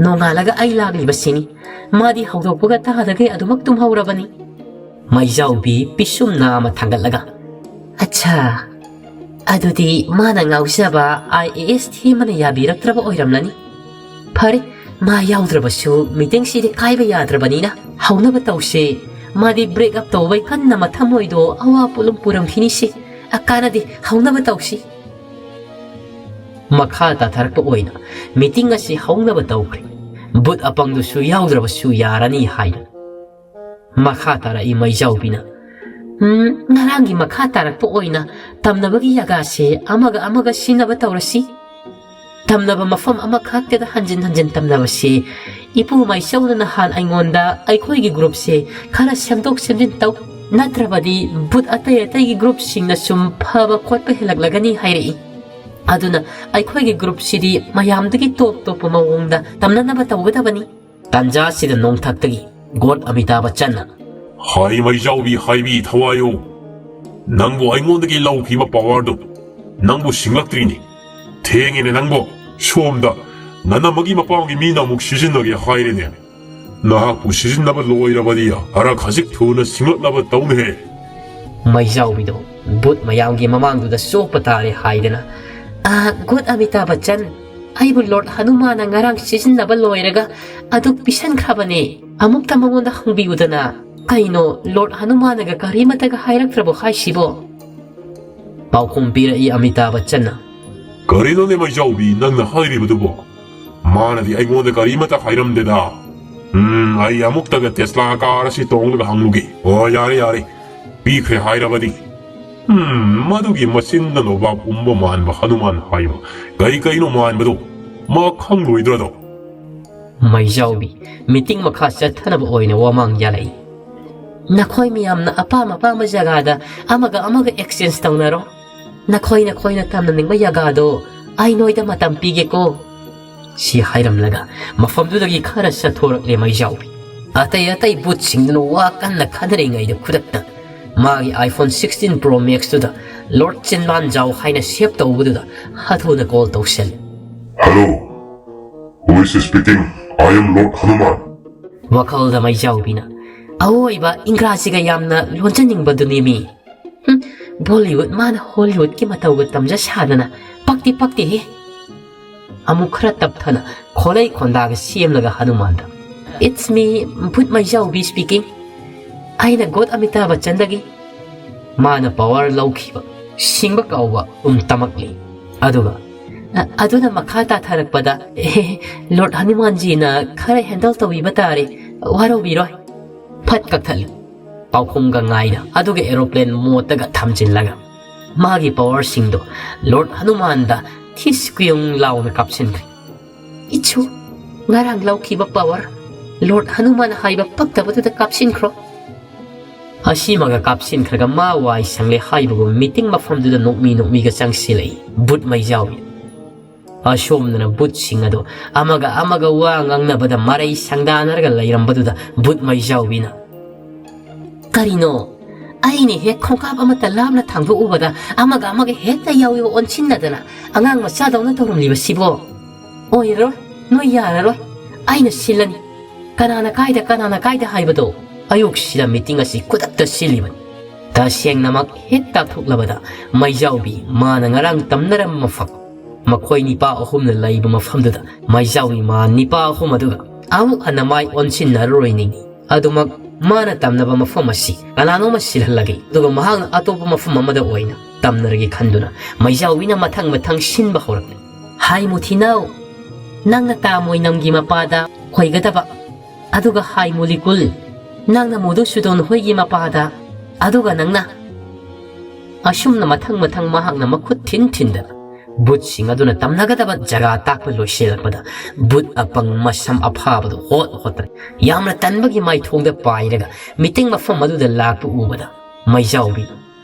ꯅꯣꯡꯉꯥꯜꯂꯒ ꯑꯩ ꯂꯥꯛꯂꯤꯕꯁꯤꯅꯤ꯫ ꯃꯥꯗꯤ ꯍꯧꯗꯣꯛꯄꯒ ꯇꯥꯗꯈꯩ ꯑꯗꯨꯃꯛ ꯇꯨꯝꯍꯧꯔꯕꯅꯤ꯫" ꯃꯩꯖꯥꯎꯕꯤ ꯄꯤꯁꯨꯝ ꯅꯥꯝꯃ ꯊꯥꯡꯒꯠꯂꯒ, "ꯑꯠꯁꯥ, ꯑꯗꯨꯗꯤ ꯃꯥꯅ ꯉꯥꯎꯖꯕ I A S ꯊꯦꯝꯕꯅ ꯌꯥꯕꯤꯔꯛꯇ꯭ꯔꯕ ꯑꯣꯏꯔꯝꯂꯅꯤ꯫ ꯐꯔꯦ, ꯃꯥ ꯌꯥꯎꯗ꯭ꯔꯕꯁꯨ meetingꯁꯤꯗꯤ ꯀꯥꯏꯕ ꯌꯥꯗ꯭ꯔꯕꯅꯤꯅ ꯍꯧꯅꯕ ꯇꯧꯁꯦ꯫ ꯃꯥꯗꯤ break up ꯇꯧꯕꯩ ꯀꯟꯅ ꯃꯊꯃꯣꯏꯗꯣ ꯑꯋꯥ ꯄꯣꯠꯂꯨꯝ ꯄꯨꯔꯝꯈꯤꯅꯤꯁꯦ꯫ ꯑ, ꯀꯥꯟꯅꯗꯦ, ꯍꯧꯅꯕ ꯇꯧꯁꯤ꯫" ꯃꯈꯥ ꯇꯥꯊꯔꯛꯄ ꯑꯣꯏꯅ meeting ꯑꯁꯤ ꯍꯧꯅꯕ ꯇꯧꯈ꯭ꯔꯦ꯫ ꯕꯨꯠ ꯑꯄꯪꯗꯨꯁꯨ ꯌꯥꯎꯗ꯭ꯔꯕꯁꯨ ꯌꯥꯔꯅꯤ ꯍꯥꯏꯅ꯫ ꯃꯈꯥ ꯇꯥꯔꯛꯏ ꯃꯩꯖꯥꯎꯕꯤꯅ, "ꯎꯝ, ꯉꯔꯥꯡꯒꯤ ꯃꯈꯥ ꯇꯥꯔꯛꯄ ꯑꯣꯏꯅ ꯇꯝꯅꯕꯒꯤ ꯌꯥꯒꯥꯁꯦ ꯑꯃꯒ ꯑꯃꯒ ꯁꯤꯟꯅꯕ ꯇꯧꯔꯁꯤ꯫ ꯇꯝꯅꯕ ꯃꯐꯝ ꯑꯃꯈꯛꯇꯗ ꯍꯟꯖꯤꯟ ꯍꯟꯖꯤꯟ ꯇꯝꯅꯕꯁꯤ ꯏꯄꯨ ꯃꯥꯏꯆꯧꯅ ꯅꯍꯥꯟ ꯑꯩꯉꯣꯟꯗ ꯑꯩꯈꯣꯏꯒꯤ groupꯁꯦ ꯈꯔ ꯁꯦꯝꯗꯣꯛ ꯁꯦꯝꯖꯤꯟ ꯇꯧ, ꯅꯠꯇ꯭ꯔꯕꯗꯤ ꯚꯨꯠ ꯑꯇꯩ ꯑꯇꯩꯒꯤ groupꯁꯤꯡꯅ ꯁꯨꯝ ꯐꯕ ꯈꯣꯠꯄ ꯍꯦꯜꯂꯛꯂꯒꯅꯤ ꯍꯥꯏꯔꯛꯏ꯫ ꯑꯗꯨꯅ ꯑꯩꯈꯣꯏꯒꯤ groupꯁꯤꯗꯤ ꯃꯌꯥꯝꯗꯒꯤ ꯇꯣꯞ ꯇꯣꯞꯄ ꯃꯑꯣꯡꯗ ꯇꯝꯅꯅꯕ ꯇꯧꯒꯗꯕꯅꯤ꯫ ꯇꯥꯟꯖꯥꯁꯤꯗ ꯅꯣꯡꯊꯛꯇꯒꯤ God ꯑꯃꯤꯇꯥꯕ ꯕꯆꯟꯅ, "ꯍꯥꯏ ꯃꯩꯖꯥꯎꯕꯤ, ꯍꯥꯏꯕꯤ ꯊꯋꯥꯏꯌꯨ, ꯅꯪꯕꯨ ꯑꯩꯉꯣꯟꯗꯒꯤ ꯂꯧꯈꯤꯕ powerꯗꯨ ꯅꯪꯕꯨ ꯁꯤꯡꯂꯛꯇ꯭ꯔꯤꯅꯤ꯫ ꯊꯦꯡꯉꯦꯅꯦ ꯅꯪꯕꯨ꯫ ꯁꯣꯝꯗ ꯅꯅꯝꯃꯒꯤ ꯃꯄꯥꯝꯒꯤ ꯃꯤꯅ ꯑꯃꯨꯛ ꯁꯤꯖꯤꯟꯅꯒꯦ ꯍꯥꯏꯔꯦꯅꯦ꯫ ꯅꯍꯥꯛꯄꯨ ꯁꯤꯖꯤꯟꯅꯕ ꯂꯣꯏꯔꯕꯗꯤ ꯈꯔ ꯈꯖꯤꯛ ꯊꯨꯅ ꯁꯤꯡꯂꯛꯅꯕ ꯇꯧꯅꯦꯍꯦ꯫" ꯃꯩꯖꯥꯎꯕꯤꯗꯣ ꯚꯨꯠ ꯃꯌꯥꯝꯒꯤ ꯃꯃꯥꯡꯗꯨꯗ ꯆꯣꯞꯄ ꯇꯥꯔꯦ ꯍꯥꯏꯗꯅ, "ꯑꯥ, God ꯑꯃꯤꯇꯥꯕ ꯕꯆꯟ, ꯑꯩꯕꯨ Lord ꯍꯅꯨꯃꯥꯟꯅ ꯉꯔꯥꯡ ꯁꯤꯖꯤꯟꯅꯕ ꯂꯣꯏꯔꯒ ꯑꯗꯨ ꯄꯤꯁꯟꯈ꯭ꯔꯕꯅꯦ꯫ ꯑꯃꯨꯛꯇ ꯃꯉꯣꯟꯗ ꯍꯪꯕꯤꯌꯨꯗꯅ꯫ ꯀꯩꯅꯣ, Lord ꯍꯅꯨꯃꯥꯟꯅꯒ ꯀꯔꯤꯃꯇꯒ ꯍꯥꯏꯔꯛꯇ꯭ꯔꯕꯣ ꯍꯥꯏꯁꯤꯕꯣ?" ꯄꯥꯎꯈꯨꯝ ꯄꯤꯔꯛꯏ ꯑꯃꯤꯇꯥꯕ ꯕꯆꯟꯅ꯫ "ꯀꯔꯤꯅꯣꯅꯦ ꯃꯩꯖꯥꯎꯕꯤ ꯅꯪꯅ ꯍꯥꯏꯔꯤꯕꯗꯨꯕꯣ? ꯃꯥꯅꯗꯤ ꯑꯩꯉꯣꯟꯗ ꯀꯔꯤꯃꯇ ꯍꯥꯏꯔꯝꯗꯦꯗ꯫ ꯎꯝ, ꯑꯩ ꯑꯃꯨꯛꯇꯒ Tesla car ꯑꯁꯤ ꯇꯣꯡꯂꯒ ꯍꯪꯂꯨꯒꯦ꯫ ꯑꯣ, ꯌꯥꯔꯦ, ꯌꯥꯔꯦ, ꯄꯤꯈ꯭ꯔꯦ ꯍꯥꯏꯔꯕꯗꯤ꯫ ꯎꯝ, ꯃꯗꯨꯒꯤ ꯃꯆꯤꯟꯗ ꯅꯣꯕꯥꯞ ꯎꯝꯕ ꯃꯥꯟꯕ ꯍꯅꯨꯃꯥꯟ ꯍꯥꯏꯕ ꯀꯔꯤ ꯀꯔꯤꯅꯣ ꯃꯥꯟꯕꯗꯣ ꯃꯥ ꯈꯪꯂꯣꯏꯗ꯭ꯔꯗꯣ?" ꯃꯩꯖꯥꯎꯕꯤ meeting ꯃꯈꯥ ꯆꯠꯊꯅꯕ ꯑꯣꯏꯅ ꯋꯥꯃꯥꯡ ꯌꯥꯜꯂꯛꯏ꯫ "ꯅꯈꯣꯏ ꯃꯌꯥꯝꯅ ꯑꯄꯥꯝ ꯑꯄꯥꯝꯕ ꯖꯒꯥꯗ ꯑꯃꯒ ꯑꯃꯒ exchange ꯇꯧꯅꯔꯣ꯫ ꯅꯈꯣꯏ ꯅꯈꯣꯏꯅ ꯇꯝꯅꯅꯤꯡꯕ ꯖꯒꯥꯗꯣ ꯑꯩ ꯅꯣꯏꯗ ꯃꯇꯝ ꯄꯤꯒꯦꯀꯣ꯫" ꯁꯤ ꯍꯥꯏꯔꯝꯂꯒ ꯃꯐꯝꯗꯨꯗꯒꯤ ꯈꯔ ꯆꯠꯊꯣꯔꯛꯂꯦ ꯃꯩꯖꯥꯎꯕꯤ꯫ ꯑꯇꯩ ꯑꯇꯩ ꯚꯨꯠꯁꯤꯡꯗꯨꯅ ꯋꯥ ꯀꯟꯅ ꯈꯟꯅꯔꯤꯉꯩꯗ ꯈꯨꯗꯛꯇ ꯃꯥꯒꯤ iPhone sixteen Pro Maxꯇꯨꯗ Lord ꯆꯤꯟꯕꯥꯟꯖꯥꯎ ꯍꯥꯏꯅ save ꯇꯧꯕꯗꯨꯗ ꯍꯥꯊꯨꯅ call ꯇꯧꯁꯜꯂꯤ꯫ "Hello, who is speaking? I am Lord Hanuman." ꯋꯥꯈꯜꯗ ꯃꯩꯖꯥꯎꯕꯤꯅ, "ꯑꯋꯣꯏꯕ ꯏꯪꯒ꯭ꯔꯥꯖꯤꯒ ꯌꯥꯝꯅ ꯂꯣꯟꯖꯅꯤꯡꯕꯗꯨꯅꯤ ꯃꯤ꯫ ꯍꯨꯝ, Bollywood ꯃꯥꯅ Hollywoodꯀꯤ ꯃꯇꯧꯒ ꯇꯝꯖ ꯁꯥꯗꯅ꯫ ꯄꯛꯇꯤ ꯄꯛꯇꯦꯍꯦ꯫" ꯑꯃꯨꯛ ꯈꯔ ꯇꯞꯊꯅ ꯈꯣꯂꯩ ꯈꯣꯟꯗꯥꯒ ꯁꯦꯝꯂꯒ ꯍꯅꯨꯃꯥꯟꯗ, "It's me, ꯚꯨꯠ ꯃꯩꯖꯥꯎꯕꯤ speaking꯫ ꯑꯩꯅ God ꯑꯃꯤꯇꯥꯕ ꯕꯆꯟꯗꯒꯤ꯫" ꯃꯥꯅ power ꯂꯧꯈꯤꯕ ꯁꯤꯡꯕ ꯀꯧꯕ ꯎꯝ ꯇꯝꯃꯛꯂꯤ꯫ ꯑꯗꯨꯒ, "ꯑ-, ꯑꯗꯨꯅ ꯃꯈꯥ ꯇꯥꯊꯔꯛꯄꯗ, ꯑꯦ, Lord ꯍꯅꯨꯃꯥꯟꯖꯤꯅ ꯈꯔ handle ꯇꯧꯕꯤꯕ ꯇꯥꯔꯦ, ꯋꯥꯔꯧꯕꯤꯔꯣꯏ꯫" ꯐꯠ ꯀꯛꯊꯠꯂꯤ꯫ ꯄꯥꯎꯈꯨꯝꯒ ꯉꯥꯏꯗ ꯑꯗꯨꯒ aeroplane modeꯇꯒ ꯊꯝꯖꯤꯜꯂꯒ ꯃꯥꯒꯤ powerꯁꯤꯡꯗꯣ Lord ꯍꯅꯨꯃꯥꯟꯗ ꯊꯤꯁ ꯀꯨꯌꯨꯡ ꯂꯥꯎꯅ ꯀꯥꯞꯁꯤꯟꯈ꯭ꯔꯦ꯫ "ꯏꯆꯨ, ꯉꯔꯥꯡ ꯂꯧꯈꯤꯕ ꯄꯋꯥꯔ ꯂꯣꯔꯗ ꯍꯅꯨꯃꯥꯟ ꯍꯥꯏꯕ ꯄꯛꯇꯕꯗꯨꯗ ꯀꯥꯞꯁꯤꯟꯈ꯭ꯔꯣ"꯫ ꯑꯁꯤꯃꯒ ꯀꯥꯞꯁꯤꯟꯈ꯭ꯔꯒ ꯃꯥ ꯋꯥꯏ ꯁꯪꯂꯦ ꯍꯥꯏꯕꯒꯨꯝ ꯃꯤꯇꯤꯡ ꯃꯐꯝꯗꯨꯗ ꯅꯣꯛꯃꯤ ꯅꯣꯛꯃꯤꯒ ꯆꯪꯁꯤꯜꯂꯛꯏ ꯚꯨꯠ ꯃꯩꯖꯥꯎꯕꯤ꯫ ꯑꯁꯣꯝꯗꯅ ꯚꯨꯠꯁꯤꯡ ꯑꯗꯣ ꯑꯃꯒ ꯑꯃꯒ ꯋꯥ ꯉꯥꯡꯅꯕꯗ ꯃꯔꯩ ꯁꯪꯗꯥꯅꯔꯒ ꯂꯩꯔꯝꯕꯗꯨꯗ ꯚꯨꯠ ꯃꯩꯖꯥꯎꯕꯤꯅ, "ꯀꯔꯤꯅꯣ? ꯑꯩꯅ ꯍꯦꯛ ꯈꯣꯡꯀꯥꯞ ꯑꯃꯠꯇ ꯂꯥꯞꯅ ꯊꯥꯡꯗꯣꯛꯎꯕꯗ ꯑꯃꯒ ꯑꯃꯒ ꯍꯦꯛꯇ ꯌꯥꯎꯏ ꯑꯣꯟꯁꯤꯟꯅꯗꯅ꯫ ꯑꯉꯥꯡ ꯃꯆꯥꯗꯧꯅ ꯇꯧꯔꯝꯂꯤꯕꯁꯤꯕꯣ? ꯑꯣꯏꯔꯔꯣꯏ, ꯅꯣꯏ ꯌꯥꯔꯔꯣꯏ꯫ ꯑꯩꯅ ꯁꯤꯜꯂꯅꯤ꯫ ꯀꯅꯥꯅ ꯀꯥꯏꯗ, ꯀꯅꯥꯅ ꯀꯥꯏꯗ ꯍꯥꯏꯕꯗꯣ?" ꯑꯌꯨꯛꯁꯤꯗ ꯃꯤꯇꯤꯡ ꯑꯁꯤ ꯈꯨꯗꯛꯇ ꯁꯤꯜꯂꯤꯕꯅꯤ꯫ ꯇꯁꯦꯡꯅꯃꯛ ꯍꯦꯛ ꯇꯥꯛꯊꯣꯛꯂꯕꯗ, ꯃꯩꯖꯥꯎꯕꯤ ꯃꯥꯅ ꯉꯔꯥꯡ ꯇꯝꯅꯔꯝꯕ ꯃꯐꯝ, ꯃꯈꯣꯏ ꯅꯤꯄꯥ ꯑꯍꯨꯝꯅ ꯂꯩꯕ ꯃꯐꯝꯗꯨꯗ ꯃꯩꯖꯥꯎꯕꯤ ꯃꯥ ꯅꯤꯄꯥ ꯑꯍꯨꯝ ꯑꯗꯨꯒ ꯑꯃꯨꯛ ꯍꯟꯅ ꯃꯥꯏ ꯑꯣꯟꯁꯤꯟꯅꯔꯔꯣꯏ ꯅꯤꯡꯏ꯫ ꯑꯗꯨꯃꯛ ꯃꯥꯅ ꯇꯝꯅꯕ ꯃꯐꯝ ꯑꯁꯤ ꯀꯅꯥꯅꯣꯃ ꯁꯤꯜꯍꯜꯂꯒꯦ, ꯑꯗꯨꯒ ꯃꯍꯥꯛꯅ ꯑꯇꯣꯞꯄ ꯃꯐꯝ ꯑꯃꯗ ꯑꯣꯏꯅ ꯇꯝꯅꯔꯒꯦ ꯈꯟꯗꯨꯅ ꯃꯩꯖꯥꯎꯕꯤꯅ ꯃꯊꯪ ꯃꯊꯪ ꯁꯤꯟꯕ ꯍꯧꯔꯛꯂꯦ꯫ ꯍꯥꯏ ꯃꯨꯊꯤꯅꯥꯎ, ꯅꯪꯅ ꯇꯥ ꯃꯣꯏꯅꯝꯒꯤ ꯃꯄꯥꯗ ꯑꯣꯏꯒꯗꯕ, ꯑꯗꯨꯒ ꯍꯥꯏ ꯃꯨꯂꯤꯀꯨꯜ, ꯅꯪꯅ ꯃꯨꯗꯨꯁꯨꯗꯣꯟ ꯍꯣꯏꯒꯤ ꯃꯄꯥꯗ, ꯑꯗꯨꯒ ꯅꯪꯅ꯫ ꯑꯁꯨꯝꯅ ꯃꯊꯪ ꯃꯊꯪ ꯃꯍꯥꯛꯅ ꯃꯈꯨꯠ ꯊꯤꯟ ꯊꯤꯟꯗꯅ ꯚꯨꯠꯁꯤꯡ ꯑꯗꯨꯅ ꯇꯝꯅꯒꯗꯕ ꯖꯒꯥ ꯇꯥꯛꯄ ꯂꯣꯏꯁꯤꯜꯂꯛꯄꯗ, ꯚꯨꯠ ꯑꯄꯪ ꯃꯁꯝ ꯑꯐꯥꯕꯗꯨ ꯍꯣꯠ ꯍꯣꯠꯇꯅ ꯌꯥꯝꯅ ꯇꯟꯕꯒꯤ ꯃꯥꯏꯊꯣꯡꯗ ꯄꯥꯏꯔꯒ ꯃꯤꯇꯤꯡ ꯃꯐꯝ ꯑꯗꯨꯗ ꯂꯥꯛꯄ ꯎꯕꯗ, ꯃꯩꯖꯥꯎꯕꯤ,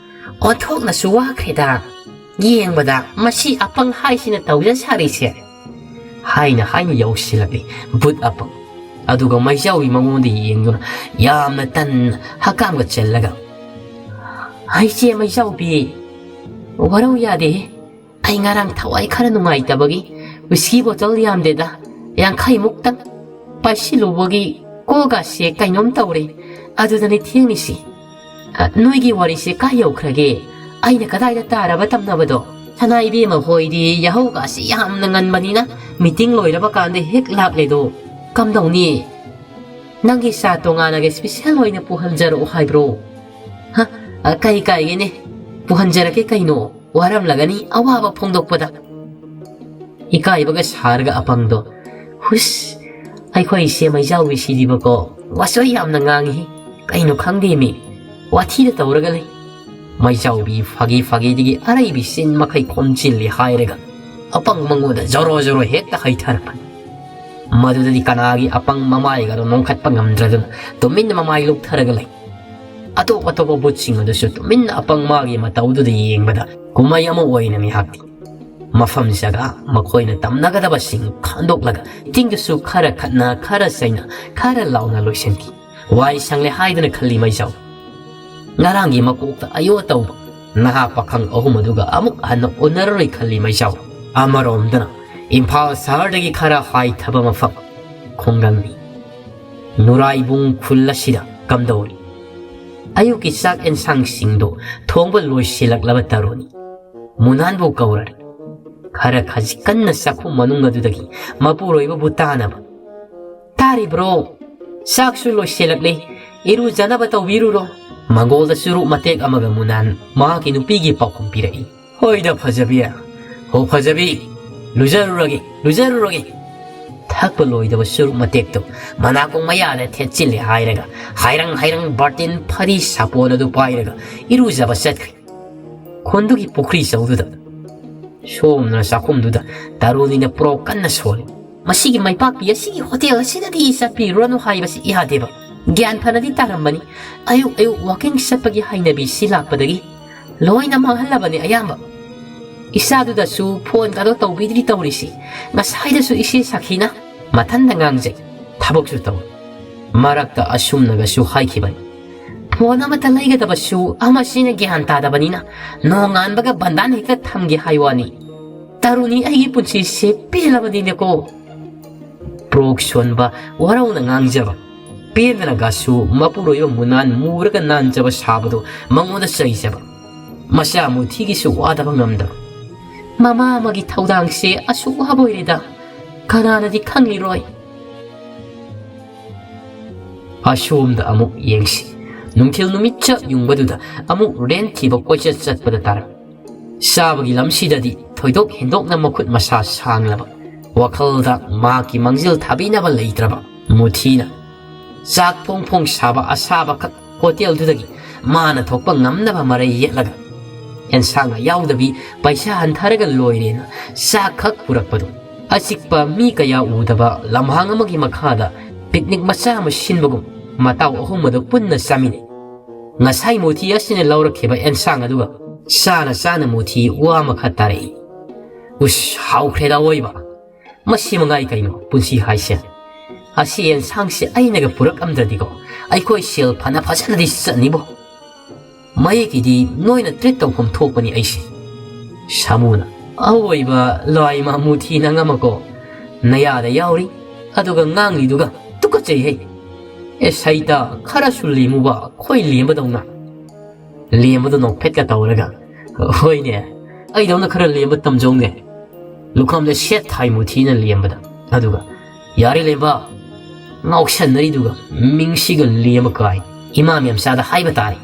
"ꯑꯣꯟꯊꯣꯛꯅꯁꯨ ꯋꯥꯈ꯭ꯔꯦꯗ꯫ ꯌꯦꯡꯕꯗ ꯃꯁꯤ ꯑꯄꯪ ꯍꯥꯏꯁꯤꯅ ꯇꯧꯖ ꯁꯥꯔꯤꯁꯦ" ꯍꯥꯏꯅ ꯍꯥꯏꯅ ꯌꯧꯁꯤꯜꯂꯛꯂꯤ ꯚꯨꯠ ꯑꯄꯪ꯫ ꯑꯗꯨꯒ ꯃꯩꯖꯥꯎꯕꯤ ꯃꯉꯣꯟꯗ ꯌꯦꯡꯗꯨꯅ ꯌꯥꯝꯅ ꯇꯟꯅ ꯍꯛꯀꯥꯝꯒ ꯆꯜꯂꯒ, "ꯍꯩꯆꯦ ꯃꯩꯖꯥꯎꯕꯤ, ꯋꯥꯔꯧ ꯌꯥꯗꯦ꯫ ꯑꯩ ꯉꯔꯥꯡ ꯊꯋꯥꯏ ꯈꯔ ꯅꯨꯡꯉꯥꯏꯇꯕꯒꯤ ꯋꯤꯁꯀꯤ ꯕꯣꯇꯜ ꯌꯥꯝꯗꯦꯗ, ꯌꯥꯡꯈꯩꯃꯨꯛꯇꯪ ꯄꯥꯏꯁꯤꯜꯂꯨꯕꯒꯤ ꯀꯣꯛꯀꯁꯦ ꯀꯩꯅꯣꯝ ꯇꯧꯔꯦ꯫ ꯑꯗꯨꯗꯅꯤ ꯊꯦꯡꯂꯤꯁꯤ꯫ ꯑ, ꯅꯣꯏꯒꯤ ꯋꯥꯔꯤꯁꯦ ꯀꯥꯏ ꯌꯧꯈ꯭ꯔꯒꯦ? ꯑꯩꯅ ꯀꯗꯥꯏꯗ ꯇꯥꯔꯕ ꯇꯝꯅꯕꯗꯣ?" "ꯁꯅꯥ ꯏꯕꯦꯝꯃ ꯍꯣꯏꯗꯤ ꯌꯥꯍꯧꯒꯁꯤ ꯌꯥꯝꯅ ꯉꯟꯕꯅꯤꯅ ꯃꯤꯇꯤꯡ ꯂꯣꯏꯔꯕ ꯀꯥꯟꯗ ꯍꯦꯛ ꯂꯥꯛꯂꯦꯗꯣ꯫ ꯀꯝꯗꯧꯅꯤ? ꯅꯪꯒꯤ ꯆꯥ ꯇꯣꯉꯥꯟꯅꯒ ꯏꯁꯄꯤꯁꯦꯜ ꯑꯣꯏꯅ ꯄꯨꯍꯟꯖꯔꯛꯑꯣ ꯍꯥꯏꯕ꯭ꯔꯣ?" "ꯍ? ꯑ, ꯀꯩ ꯀꯥꯏꯒꯦꯅꯦ? ꯄꯨꯍꯟꯖꯔꯛꯀꯦ ꯀꯩꯅꯣ꯫ ꯋꯥꯔꯝꯂꯒꯅꯤ ꯑꯋꯥꯕ ꯐꯣꯡꯗꯣꯛꯄꯗ꯫" ꯏꯀꯥꯏꯕꯒ ꯁꯥꯔꯒ ꯑꯄꯪꯗꯣ, "ꯍꯨꯁ, ꯑꯩꯈꯣꯏ ꯏꯆꯦ ꯃꯩꯖꯥꯎꯕꯤ ꯁꯤꯗꯤꯕꯀꯣ, ꯋꯥꯆꯣꯏ ꯌꯥꯝꯅ ꯉꯥꯡꯉꯤ꯫ ꯀꯩꯅꯣ ꯈꯪꯗꯦꯃꯤ, ꯋꯥꯊꯤꯗ ꯇꯧꯔꯒ ꯂꯩ꯫" ꯃꯩꯖꯥꯎꯕꯤ ꯐꯥꯒꯤ ꯐꯥꯒꯤꯗꯒꯤ ꯑꯔꯩꯕꯤ ꯆꯤꯟ ꯃꯈꯩ ꯈꯣꯝꯖꯤꯜꯂꯤ ꯍꯥꯏꯔꯒ ꯑꯄꯪ ꯃꯉꯣꯟꯗ ꯖꯣꯔꯣ ꯖꯣꯔꯣ ꯍꯦꯛꯇ ꯍꯩꯊꯔꯛꯄꯅꯤ꯫ ꯃꯗꯨꯗꯗꯤ ꯀꯅꯥꯒꯤ ꯑꯄꯪ ꯃꯃꯥꯏꯒꯗꯣ ꯅꯣꯡꯈꯠꯄ ꯉꯝꯗ꯭ꯔꯗꯨꯅ ꯇꯨꯃꯤꯟꯅ ꯃꯃꯥꯏ ꯂꯨꯞꯊꯔꯒ ꯂꯩ꯫ ꯑꯇꯣꯞ ꯑꯇꯣꯞꯄ ꯕꯨꯠꯁꯤꯡ ꯑꯗꯨꯁꯨ ꯇꯨꯃꯤꯟꯅ ꯑꯄꯪ ꯃꯥꯒꯤ ꯃꯇꯧꯗꯨꯗ ꯌꯦꯡꯕꯗ ꯀꯨꯝꯍꯩ ꯑꯃ ꯑꯣꯏꯅ ꯉꯥꯏꯍꯥꯛꯇꯤ ꯃꯐꯝ ꯖꯒꯥ ꯃꯈꯣꯏꯅ ꯇꯝꯅꯒꯗꯕꯁꯤꯡ ꯈꯟꯗꯣꯛꯂꯒ ꯏꯇꯤꯡꯗꯁꯨ ꯈꯔ ꯈꯠꯅ, ꯈꯔ ꯆꯩꯅ, ꯈꯔ ꯂꯥꯎꯅ ꯂꯣꯏꯁꯤꯟꯈꯤ꯫ ꯋꯥꯏ ꯁꯪꯂꯦ ꯍꯥꯏꯗꯨꯅ ꯈꯜꯂꯤ ꯃꯩꯖꯥꯎ꯫ ꯉꯔꯥꯡꯒꯤ ꯃꯀꯣꯛꯇ ꯑꯌꯣ ꯇꯧꯕ ꯅꯍꯥ ꯄꯥꯈꯪ ꯑꯍꯨꯝ ꯑꯗꯨꯒ ꯑꯃꯨꯛ ꯍꯟꯅ ꯎꯅꯔꯔꯣꯏ ꯈꯜꯂꯤ ꯃꯩꯖꯥꯎ꯫ ꯑꯃꯔꯣꯝꯗꯅ ꯏꯝꯐꯥꯜ ꯁꯍꯔꯗꯒꯤ ꯈꯔ ꯍꯥꯏꯊꯕ ꯃꯐꯝ ꯈꯨꯡꯒꯪꯅꯤ꯫ ꯅꯨꯔꯥꯏꯕꯨꯡ ꯈꯨꯜ ꯑꯁꯤꯗ ꯀꯝꯗꯧꯔꯤ? ꯑꯌꯨꯛꯀꯤ ꯆꯥꯛ ꯑꯦꯟꯁꯥꯡꯁꯤꯡꯗꯨ ꯊꯣꯡꯕ ꯂꯣꯏꯁꯤꯜꯂꯛꯂꯕ ꯇꯔꯨꯅꯤ꯫ ꯃꯨꯅꯥꯟꯕꯨ ꯀꯧꯔꯔꯤ꯫ ꯈꯔ ꯈꯖꯤꯛ ꯀꯟꯅ ꯆꯥꯛꯈꯨꯝ ꯃꯅꯨꯡ ꯑꯗꯨꯗꯒꯤ ꯃꯄꯨꯔꯣꯏꯕꯕꯨ ꯇꯥꯅꯕ, "ꯇꯥꯔꯤꯕ꯭ꯔꯣ? ꯆꯥꯛꯁꯨ ꯂꯣꯏꯁꯤꯜꯂꯛꯂꯦ꯫ ꯏꯔꯨꯖꯅꯕ ꯇꯧꯕꯤꯔꯨꯔꯣ꯫" ꯃꯪꯒꯣꯜꯗ ꯆꯨꯔꯨꯞ ꯃꯇꯦꯛ ꯑꯃꯒ ꯃꯨꯅꯥꯟ ꯃꯍꯥꯛꯀꯤ ꯅꯨꯄꯤꯒꯤ ꯄꯥꯎꯈꯨꯝ ꯄꯤꯔꯛꯏ꯫ "ꯍꯣꯏꯗ ꯐꯖꯕꯤ꯫ ꯍꯣ ꯐꯖꯕꯤ, ꯂꯨꯖꯔꯨꯔꯒꯦ, ꯂꯨꯖꯔꯨꯔꯒꯦ꯫" ꯊꯛꯄ ꯂꯣꯏꯗꯕ ꯆꯨꯔꯨꯞ ꯃꯇꯦꯛꯇꯨ ꯃꯅꯥꯀꯣꯡ ꯃꯌꯥꯗ ꯊꯦꯠꯆꯤꯜꯂꯦ ꯍꯥꯏꯔꯒ ꯍꯥꯏꯔꯪ ꯍꯥꯏꯔꯪ ꯕꯥꯔꯇꯤꯟ ꯐꯗꯤ ꯁꯥꯄꯣꯟ ꯑꯗꯨ ꯄꯥꯏꯔꯒ ꯏꯔꯨꯖꯕ ꯆꯠꯈ꯭ꯔꯦ꯫ ꯈꯨꯟꯗꯨꯒꯤ ꯄꯨꯈ꯭ꯔꯤ ꯆꯧꯗꯨꯗ ꯁꯣꯝꯗꯅ ꯆꯥꯛꯈꯨꯝꯗꯨꯗ ꯇꯔꯨꯅꯤꯅ ꯄ꯭ꯔꯣꯛ ꯀꯟꯅ ꯁꯣꯜꯂꯤ꯫ "ꯃꯁꯤꯒꯤ ꯃꯩꯄꯥꯛꯄꯤ ꯑꯁꯤꯒꯤ ꯍꯣꯇꯦꯜ ꯑꯁꯤꯗꯗꯤ ꯆꯠꯄꯤꯔꯨꯔꯅꯨ ꯍꯥꯏꯕꯁꯤ ꯌꯥꯗꯦꯕ꯫ ꯒ꯭ꯌꯥꯟ ꯐꯅꯗꯤ ꯇꯥꯔꯝꯕꯅꯤ꯫ ꯑꯌꯨꯛ ꯑꯌꯨꯛ ꯋꯥꯀꯤꯡ ꯆꯠꯄꯒꯤ ꯍꯩꯅꯕꯤꯁꯤ ꯂꯥꯛꯄꯗꯒꯤ ꯂꯣꯏꯅ ꯃꯥꯡꯍꯜꯂꯕꯅꯤ ꯑꯌꯥꯝꯕ꯫ ꯏꯆꯥꯗꯨꯗꯁꯨ ꯐꯣꯟꯒꯗꯣ ꯇꯧꯕꯤꯗ꯭ꯔꯤ ꯇꯧꯔꯤꯁꯤ꯫ ꯉꯁꯥꯏꯗꯁꯨ ꯏꯆꯦ ꯁꯥꯈꯤꯅ ꯃꯊꯟꯇ ꯉꯥꯡꯖꯩ꯫ ꯊꯕꯛꯁꯨ ꯇꯧꯏ꯫" ꯃꯔꯛꯇ ꯑꯁꯨꯝꯅꯒꯁꯨ ꯍꯥꯏꯈꯤꯕꯅꯤ, "ꯐꯣꯟ ꯑꯃꯠꯇ ꯂꯩꯒꯗꯕꯁꯨ ꯑꯃꯁꯤꯅ ꯒ꯭ꯌꯥꯟ ꯇꯥꯗꯕꯅꯤꯅ ꯅꯣꯡꯉꯥꯟꯕꯒ ꯕꯟꯗꯥꯟ ꯍꯦꯛꯇ ꯊꯝꯒꯦ ꯍꯥꯏ ꯋꯥꯅꯤ꯫ ꯇꯔꯨꯅꯤ ꯑꯩꯒꯤ ꯄꯨꯟꯁꯤꯁꯦ ꯄꯦꯜꯂꯕꯅꯤꯅꯦꯀꯣ꯫" ꯄ꯭ꯔꯣꯛ ꯁꯣꯟꯕ ꯋꯥꯔꯧꯅ ꯉꯥꯡꯖꯕ꯫ ꯄꯦꯟꯗꯅꯒꯁꯨ ꯃꯄꯨꯔꯣꯏꯕ ꯃꯨꯅꯥꯟ ꯃꯨꯔꯒ ꯅꯥꯟꯖꯕ ꯁꯥꯕꯗꯨ ꯃꯉꯣꯟꯗ ꯆꯩꯖꯕ꯫ ꯃꯆꯥ ꯃꯨꯊꯤꯒꯤꯁꯨ ꯋꯥꯗꯕ ꯉꯝꯗꯕ꯫ ꯃꯃꯥ ꯑꯃꯒꯤ ꯊꯧꯗꯥꯡꯁꯦ ꯑꯁꯨꯛ ꯋꯥꯕ ꯑꯣꯏꯔꯦꯗ꯫ ꯀꯅꯥꯅꯗꯤ ꯈꯪꯂꯤꯔꯣꯏ? ꯑꯁꯣꯝꯗ ꯑꯃꯨꯛ ꯌꯦꯡꯁꯤ꯫ ꯅꯨꯡꯊꯤꯜ ꯅꯨꯃꯤꯠ ꯆꯞ ꯌꯨꯡꯕꯗꯨꯗ ꯑꯃꯨꯛ ꯔꯦꯟ ꯊꯤꯕ ꯀꯣꯏꯆꯠ ꯆꯠꯄꯗ ꯇꯥꯔꯝꯃꯤ꯫ ꯆꯥꯕꯒꯤ ꯂꯝꯁꯤꯗꯗꯤ ꯊꯣꯏꯗꯣꯛ ꯍꯦꯟꯗꯣꯛꯅ ꯃꯈꯨꯠ ꯃꯁꯥ ꯁꯥꯡꯂꯕ, ꯋꯥꯈꯜꯗ ꯃꯍꯥꯛꯀꯤ ꯃꯥꯡꯖꯤꯜ ꯊꯥꯕꯤꯅꯕ ꯂꯩꯇ꯭ꯔꯕ ꯃꯨꯊꯤꯅ ꯆꯥꯛ ꯐꯣꯡ ꯐꯣꯡ ꯁꯥꯕ ꯑꯁꯥꯕꯈꯛ ꯍꯣꯇꯦꯜꯗꯨꯗꯒꯤ ꯃꯥꯅ ꯊꯣꯛꯄ ꯉꯝꯅꯕ ꯃꯔꯩ ꯌꯦꯠꯂꯒ ꯑꯦꯟꯁꯥꯡꯒ ꯌꯥꯎꯗꯕꯤ ꯄꯩꯁꯥ ꯍꯟꯊꯔꯒ ꯂꯣꯏꯔꯦꯅ ꯆꯥꯛꯈꯛ ꯄꯨꯔꯛꯄꯗꯣ꯫ ꯑꯆꯤꯛꯄ ꯃꯤ ꯀꯌꯥ ꯎꯗꯕ ꯂꯝꯍꯥꯡ ꯑꯃꯒꯤ ꯃꯈꯥꯗ ꯄꯤꯛꯅꯤꯛ ꯃꯆꯥ ꯑꯃ ꯁꯤꯟꯕꯒꯨꯝ ꯃꯇꯥꯎ ꯑꯍꯨꯝ ꯑꯗꯨ ꯄꯨꯟꯅ ꯆꯥꯃꯤꯟꯅꯩ꯫ ꯉꯁꯥꯏ ꯃꯨꯊꯤ ꯑꯁꯤꯅ ꯂꯧꯔꯛꯈꯤꯕ ꯑꯦꯟꯁꯥꯡ ꯑꯗꯨꯒ ꯆꯥꯅ ꯆꯥꯅ ꯃꯨꯊꯤ ꯋꯥ ꯑꯃꯈꯛ ꯇꯥꯔꯛꯏ꯫ "ꯎꯁ, ꯍꯥꯎꯈ꯭ꯔꯦꯗ ꯑꯋꯣꯏꯕ꯫ ꯃꯁꯤ ꯃꯉꯥꯏ ꯀꯩꯅꯣ ꯄꯨꯟꯁꯤ ꯍꯥꯏꯁꯦ꯫ ꯑꯁꯤ ꯑꯦꯟꯁꯥꯡꯁꯦ ꯑꯩꯅꯒ ꯄꯨꯔꯛꯑꯝꯗ꯭ꯔꯗꯤꯀꯣ, ꯑꯩꯈꯣꯏ ꯁꯦꯜ ꯐꯅ ꯐꯖꯅꯗꯤ ꯆꯠꯅꯤꯕꯣ꯫ ꯃꯌꯦꯛꯀꯤꯗꯤ ꯅꯣꯏꯅ ꯇ꯭ꯔꯤꯠ ꯇꯧꯐꯝ ꯊꯣꯛꯄꯅꯤ ꯑꯩꯁꯦ"꯫ ꯁꯥꯃꯨꯅ, "ꯑꯋꯣꯏꯕ ꯂꯥꯏꯃ ꯃꯨꯊꯤ ꯅꯪ ꯑꯃꯀꯣ, ꯅꯌꯥꯗ ꯌꯥꯎꯔꯤ, ꯑꯗꯨꯒ ꯉꯥꯡꯂꯤꯗꯨꯒ ꯇꯨꯀꯠꯆꯩꯍꯦ꯫ ꯑꯦ ꯁꯩꯇ, ꯈꯔꯁꯨ ꯂꯦꯝꯃꯨꯕ, ꯑꯩꯈꯣꯏ ꯂꯦꯝꯕꯗꯧꯅ"꯫ ꯂꯦꯝꯕꯗꯣ ꯅꯣꯛꯐꯦꯠꯀ ꯇꯧꯔꯒ, "ꯍꯣꯏꯅꯦ, ꯑꯩꯗꯧꯅ ꯈꯔ ꯂꯦꯝꯕ ꯇꯝꯖꯧꯅꯦ"꯫ ꯂꯨꯈꯝꯗ ꯁꯦꯠ ꯊꯥꯏ ꯃꯨꯊꯤꯅ ꯂꯦꯝꯕꯗ꯫ ꯑꯗꯨꯒ, "ꯌꯥꯔꯦ ꯂꯦꯝꯕ, ꯉꯥꯎꯁꯟꯅꯔꯤꯗꯨꯒ ꯃꯤꯡꯁꯤꯒ ꯂꯦꯝꯕ ꯀꯥꯏ꯫ ꯏꯃꯥ ꯃꯦꯝꯆꯥꯗ ꯍꯥꯏꯕ ꯇꯥꯔꯦ꯫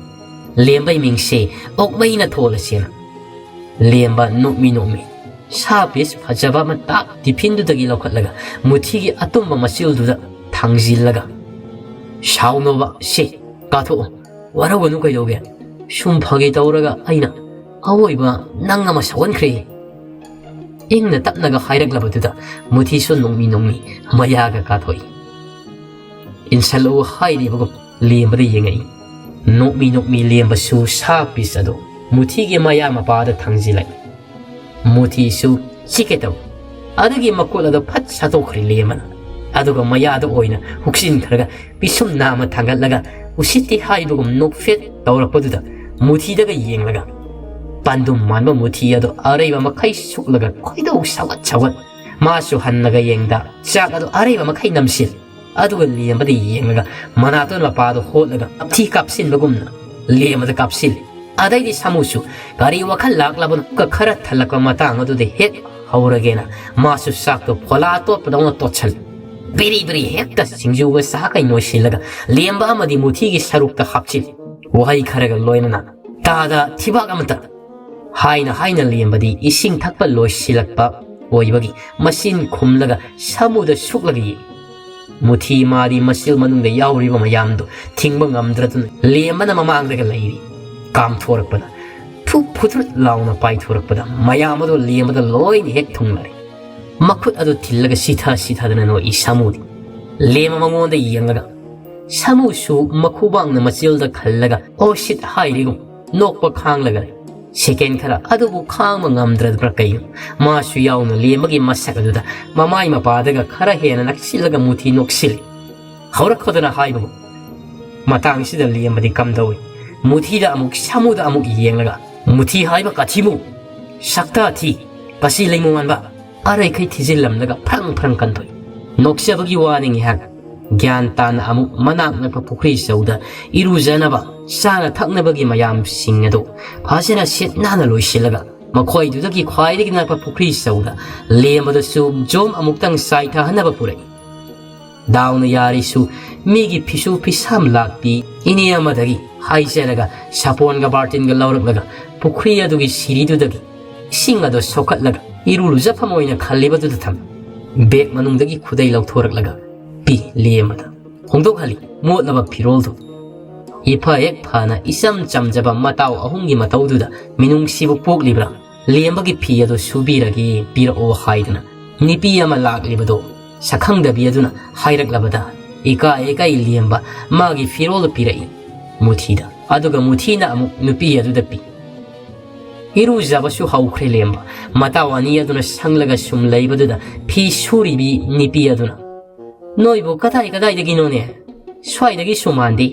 ꯂꯦꯝꯕꯩ ꯃꯤꯡꯁꯦ ꯑꯣꯛꯃꯩꯅ ꯊꯣꯜꯂꯁꯦꯅ"꯫ ꯂꯦꯝꯕ ꯅꯣꯛꯃꯤ ꯅꯣꯛꯃꯤ ꯁꯥ ꯄꯤꯁ ꯐꯖꯕ ꯑꯃ ꯇꯥꯛ ꯇꯤꯐꯤꯟꯗꯨꯗꯒꯤ ꯂꯧꯈꯠꯂꯒ ꯃꯨꯊꯤꯒꯤ ꯑꯇꯨꯝꯕ ꯃꯆꯤꯜꯗꯨꯗ ꯊꯥꯡꯖꯤꯜꯂꯒ, "ꯁꯥꯎꯅꯣꯕ, ꯁꯦ, ꯀꯥꯊꯣꯛꯑꯣ꯫ ꯋꯥꯔꯧꯒꯅꯨ ꯀꯩꯗꯧꯒꯦ? ꯁꯨꯝ ꯐꯥꯒꯤ ꯇꯧꯔꯒ ꯑꯩꯅ ꯑꯋꯣꯏꯕ ꯅꯪ ꯑꯃ ꯁꯧꯍꯟꯈ꯭ꯔꯦ"꯫ ꯏꯪꯅ ꯇꯞꯅꯒ ꯍꯥꯏꯔꯛꯂꯕꯗꯨꯗ ꯃꯨꯊꯤꯁꯨ ꯅꯣꯡꯃꯤ ꯅꯣꯡꯃꯤ ꯃꯌꯥꯒ ꯀꯥꯊꯣꯛꯏ꯫ ꯏꯟꯁꯜꯂꯛꯎ ꯍꯥꯏꯔꯤꯕꯒꯨꯝ ꯂꯦꯝꯕꯗ ꯌꯦꯡꯉꯛꯏ꯫ ꯅꯣꯛꯃꯤ ꯅꯣꯛꯃꯤ ꯂꯦꯝꯕꯁꯨ ꯁꯥ ꯄꯤꯁ ꯑꯗꯨ ꯃꯨꯊꯤꯒꯤ ꯃꯌꯥ ꯃꯄꯥꯗ ꯊꯥꯡꯖꯤꯜꯂꯛꯏ꯫ ꯃꯨꯊꯤꯁꯨ ꯆꯤꯛꯀꯦ ꯇꯧꯏ꯫ ꯑꯗꯨꯒꯤ ꯃꯈꯨꯠ ꯑꯗꯨ ꯐꯠ ꯁꯠꯇꯣꯛꯈ꯭ꯔꯦ ꯂꯦꯝꯕꯅ꯫ ꯑꯗꯨꯒ ꯃꯌꯥꯗ ꯑꯣꯏꯅ ꯍꯨꯛꯆꯤꯟꯈ꯭ꯔꯒ ꯄꯤꯁꯨꯝ ꯅꯥꯝꯃ ꯊꯥꯡꯒꯠꯂꯒ ꯎꯁꯤꯠꯇꯦ ꯍꯥꯏꯕꯒꯨꯝ ꯅꯣꯛꯐꯦꯠ ꯇꯧꯔꯛꯄꯗꯨꯗ ꯃꯨꯊꯤꯗꯒ ꯌꯦꯡꯂꯒ ꯄꯥꯟꯗꯨꯝ ꯃꯥꯟꯕ ꯃꯨꯊꯤ ꯑꯗꯨ ꯑꯔꯩꯕ ꯃꯈꯩ ꯁꯨꯛꯂꯒ ꯈꯣꯏꯗꯧ ꯁꯥꯎꯒꯠ ꯁꯥꯎꯒꯠ ꯃꯥꯁꯨ ꯍꯟꯅꯒ ꯌꯦꯡꯗ ꯆꯥꯛ ꯑꯗꯨ ꯑꯔꯩꯕ ꯃꯈꯩ ꯅꯝꯁꯤꯜ꯫ ꯑꯗꯨꯒ ꯂꯦꯝꯕꯗ ꯌꯦꯡꯂꯒ ꯃꯅꯥꯇꯣꯟ ꯃꯄꯥꯗꯣ ꯍꯣꯠꯂꯒ ꯅꯞꯊꯤ ꯀꯥꯞꯁꯤꯟꯕꯒꯨꯝꯅ ꯂꯦꯝꯕꯗ ꯀꯥꯞꯁꯤꯜꯂꯤ꯫ ꯑꯗꯩꯗꯤ ꯁꯥꯃꯨꯁꯨ ꯀꯔꯤ ꯋꯥꯈꯜ ꯂꯥꯛꯂꯕꯅꯣ, ꯈꯔ ꯊꯜꯂꯛꯄ ꯃꯇꯥꯡ ꯑꯗꯨꯗ ꯍꯦꯛ ꯍꯧꯔꯒꯦꯅ ꯃꯥꯁꯨ ꯆꯥꯛꯇꯣ ꯐꯣꯂꯥ ꯇꯣꯠꯄꯗꯧꯅ ꯇꯣꯠꯁꯜꯂꯤ꯫ ꯕꯤꯔꯤ ꯕꯤꯔꯤ ꯍꯦꯛꯇ ꯁꯤꯡꯖꯨꯒ ꯆꯥꯒꯩ ꯅꯣꯏꯁꯤꯜꯂꯒ ꯂꯦꯝꯕ ꯑꯃꯗꯤ ꯃꯨꯊꯤꯒꯤ ꯁꯔꯨꯛꯇ ꯍꯥꯞꯆꯤꯜꯂꯤ꯫ ꯋꯥꯍꯩ ꯈꯔꯒ ꯂꯣꯏꯅꯅ ꯇꯥꯗ ꯊꯤꯕꯥꯛ ꯑꯃꯇ ꯍꯥꯏꯅ ꯍꯥꯏꯅ ꯂꯦꯝꯕꯗꯤ ꯏꯁꯤꯡ ꯊꯛꯄ ꯂꯣꯏꯁꯤꯜꯂꯛꯄ ꯑꯣꯏꯕꯒꯤ ꯃꯆꯤꯟ ꯈꯨꯝꯂꯒ ꯁꯥꯃꯨꯗ ꯁꯨꯛꯂꯒ ꯌꯦꯡꯏ꯫ ꯃꯨꯊꯤ ꯃꯥꯗꯤ ꯃꯆꯤꯜ ꯃꯅꯨꯡꯗ ꯌꯥꯎꯔꯤꯕ ꯃꯌꯥꯝꯗꯨ ꯊꯤꯡꯕ ꯉꯝꯗ꯭ꯔꯗꯨꯅ ꯂꯦꯝꯕꯅ ꯃꯃꯥꯡꯗꯒ ꯂꯩꯔꯤ꯫ ꯀꯥꯝꯊꯣꯔꯛꯄꯅ, "ꯊꯨ ꯐꯨꯗ꯭ꯔꯨꯠ ꯂꯥꯎꯅ ꯄꯥꯏꯊꯣꯔꯛꯄꯗ ꯃꯌꯥꯝ ꯑꯗꯨ ꯂꯦꯝꯕꯗ ꯂꯣꯏꯅ ꯍꯦꯛ ꯊꯨꯡꯂꯔꯦ꯫ ꯃꯈꯨꯠ ꯑꯗꯨ ꯊꯤꯜꯂꯒ ꯁꯤꯊ ꯁꯤꯊꯗꯅ ꯅꯣꯛꯏ ꯁꯥꯃꯨꯗꯤ꯫ ꯂꯦꯝꯕ ꯃꯉꯣꯟꯗ ꯌꯦꯡꯂꯒ, ꯁꯥꯃꯨꯁꯨ ꯃꯈꯨꯕꯥꯡꯅ ꯃꯆꯤꯜꯗ ꯈꯜꯂꯒ "ꯑꯣ ꯁꯤꯠ" ꯍꯥꯏꯔꯤꯒꯨꯝ ꯅꯣꯛꯄ ꯈꯥꯡꯂꯒ ꯂꯩ꯫ ꯁꯦꯀꯦꯟ ꯈꯔ ꯑꯗꯨꯕꯨ ꯈꯥꯡꯕ ꯉꯝꯗ꯭ꯔꯕ꯭ꯔꯥ ꯀꯩꯅꯣ, ꯃꯥꯁꯨ ꯌꯥꯎꯅ ꯂꯦꯝꯕꯒꯤ ꯃꯁꯛ ꯑꯗꯨꯗ ꯃꯃꯥꯏ ꯃꯄꯥꯗꯒ ꯈꯔ ꯍꯦꯟꯅ ꯅꯛꯁꯤꯜꯂꯒ ꯃꯨꯊꯤ ꯅꯣꯛꯁꯤꯜꯂꯤ꯫ ꯍꯧꯔꯛꯈꯣꯗꯅ ꯍꯥꯏꯕꯕꯨ꯫ ꯃꯇꯥꯡꯁꯤꯗ ꯂꯦꯝꯕꯗꯤ ꯀꯝꯗꯧꯏ? ꯃꯨꯊꯤꯗ ꯑꯃꯨꯛ ꯁꯥꯃꯨꯗ ꯑꯃꯨꯛ ꯌꯦꯡꯂꯒ, "ꯃꯨꯊꯤ ꯍꯥꯏꯕ ꯀꯥꯊꯤꯃꯨ! ꯁꯛꯇꯥ ꯊꯤ! ꯀꯁꯤ ꯂꯩꯃꯨ ꯃꯥꯟꯕ!" ꯑꯔꯩꯈꯩ ꯊꯤꯖꯤꯜꯂꯝꯂꯒ ꯐ꯭ꯔꯪ ꯐ꯭ꯔꯪ ꯀꯟꯊꯣꯛꯏ꯫ ꯅꯣꯛꯆꯕꯒꯤ ꯋꯥꯅꯤ ꯉꯥꯏꯍꯥꯛ꯫ ꯒ꯭ꯌꯥꯟ ꯇꯥꯅ ꯑꯃꯨꯛ ꯃꯅꯥꯛ ꯅꯛꯄ ꯄꯨꯈ꯭ꯔꯤ ꯆꯧꯗ ꯏꯔꯨꯖꯅꯕ, ꯆꯥꯅ ꯊꯛꯅꯕꯒꯤ ꯃꯌꯥꯝꯁꯤꯡ ꯑꯗꯨ ꯐꯖꯅ ꯁꯤꯠ ꯅꯥꯟꯅ ꯂꯣꯏꯁꯤꯜꯂꯒ, ꯃꯈꯣꯏꯗꯨꯗꯒꯤ ꯈ꯭ꯋꯥꯏꯗꯒꯤ ꯅꯛꯄ ꯄꯨꯈ꯭ꯔꯤ ꯆꯧꯗ ꯂꯦꯝꯕꯗꯁꯨ ꯖꯣꯝ ꯑꯃꯨꯛꯇꯪ ꯆꯥꯏꯊꯍꯟꯅꯕ ꯄꯨꯔꯛꯏ꯫ ꯗꯥꯎꯅ ꯌꯥꯔꯤꯁꯨ ꯃꯤꯒꯤ ꯐꯤꯁꯨ ꯐꯤꯁꯥꯝ ꯂꯥꯛꯄꯤ ꯏꯅꯦ ꯑꯃꯗꯒꯤ ꯍꯥꯏꯖꯔꯒ ꯁꯥꯄꯣꯟꯒ ꯕꯥꯔꯇꯤꯟꯒ ꯂꯧꯔꯛꯂꯒ ꯄꯨꯈ꯭ꯔꯤ ꯑꯗꯨꯒꯤ ꯁꯤꯔꯤꯗꯨꯗꯒꯤ ꯏꯁꯤꯡ ꯑꯗꯨ ꯁꯣꯛꯀꯠꯂꯒ ꯏꯔꯨ ꯂꯨꯖꯐꯝ ꯑꯣꯏꯅ ꯈꯜꯂꯤꯕꯗꯨꯗ ꯊꯝꯃꯤ꯫ ꯕꯦꯒ ꯃꯅꯨꯡꯗꯒꯤ ꯈꯨꯗꯩ ꯂꯧꯊꯣꯔꯛꯂꯒ ꯄꯤ ꯂꯦꯝꯕꯗ꯫ ꯍꯣꯡꯗꯣꯛꯍꯜꯂꯤ꯫ ꯃꯣꯠꯂꯕ ꯐꯤꯔꯣꯜꯗꯨ ꯏꯐ ꯍꯦꯛ ꯐꯅ ꯏꯆꯝ ꯆꯝꯖꯕ ꯃꯇꯥꯎ ꯑꯍꯨꯝꯒꯤ ꯃꯇꯧꯗꯨꯗ ꯃꯤꯅꯨꯡꯁꯤꯕꯨ ꯄꯣꯛꯂꯤꯕ꯭ꯔꯥ? ꯂꯦꯝꯕꯒꯤ ꯐꯤ ꯑꯗꯨ ꯁꯨꯕꯤꯔꯒꯦ, ꯄꯤꯔꯛꯑꯣ ꯍꯥꯏꯗꯨꯅ ꯅꯨꯄꯤ ꯑꯃ ꯂꯥꯛꯂꯤꯕꯗꯨ ꯁꯛꯈꯪꯗꯕꯤ ꯑꯗꯨꯅ ꯍꯥꯏꯔꯛꯂꯕꯗ ꯏꯀꯥꯏ ꯏꯀꯥꯏ ꯂꯦꯝꯕ ꯃꯥꯒꯤ ꯐꯤꯔꯣꯜ ꯄꯤꯔꯛꯏ ꯃꯨꯊꯤꯗ꯫ ꯑꯗꯨꯒ ꯃꯨꯊꯤꯅ ꯑꯃꯨꯛ ꯅꯨꯄꯤ ꯑꯗꯨꯗ ꯄꯤ꯫ ꯏꯔꯨꯖꯕꯁꯨ ꯍꯧꯈ꯭ꯔꯦ ꯂꯦꯝꯕ꯫ ꯃꯇꯥꯎ ꯑꯅꯤ ꯑꯗꯨꯅ ꯁꯪꯂꯒ ꯁꯨꯝ ꯂꯩꯕꯗꯨꯗ ꯐꯤ ꯁꯨꯔꯤꯕꯤ ꯅꯨꯄꯤ ꯑꯗꯨꯅ, "ꯅꯣꯏꯕꯨ ꯀꯗꯥꯏ ꯀꯗꯥꯏꯗꯒꯤꯅꯣꯅꯦ? ꯁ꯭ꯋꯥꯏꯗꯒꯤꯁꯨ ꯃꯥꯟꯗꯦ꯫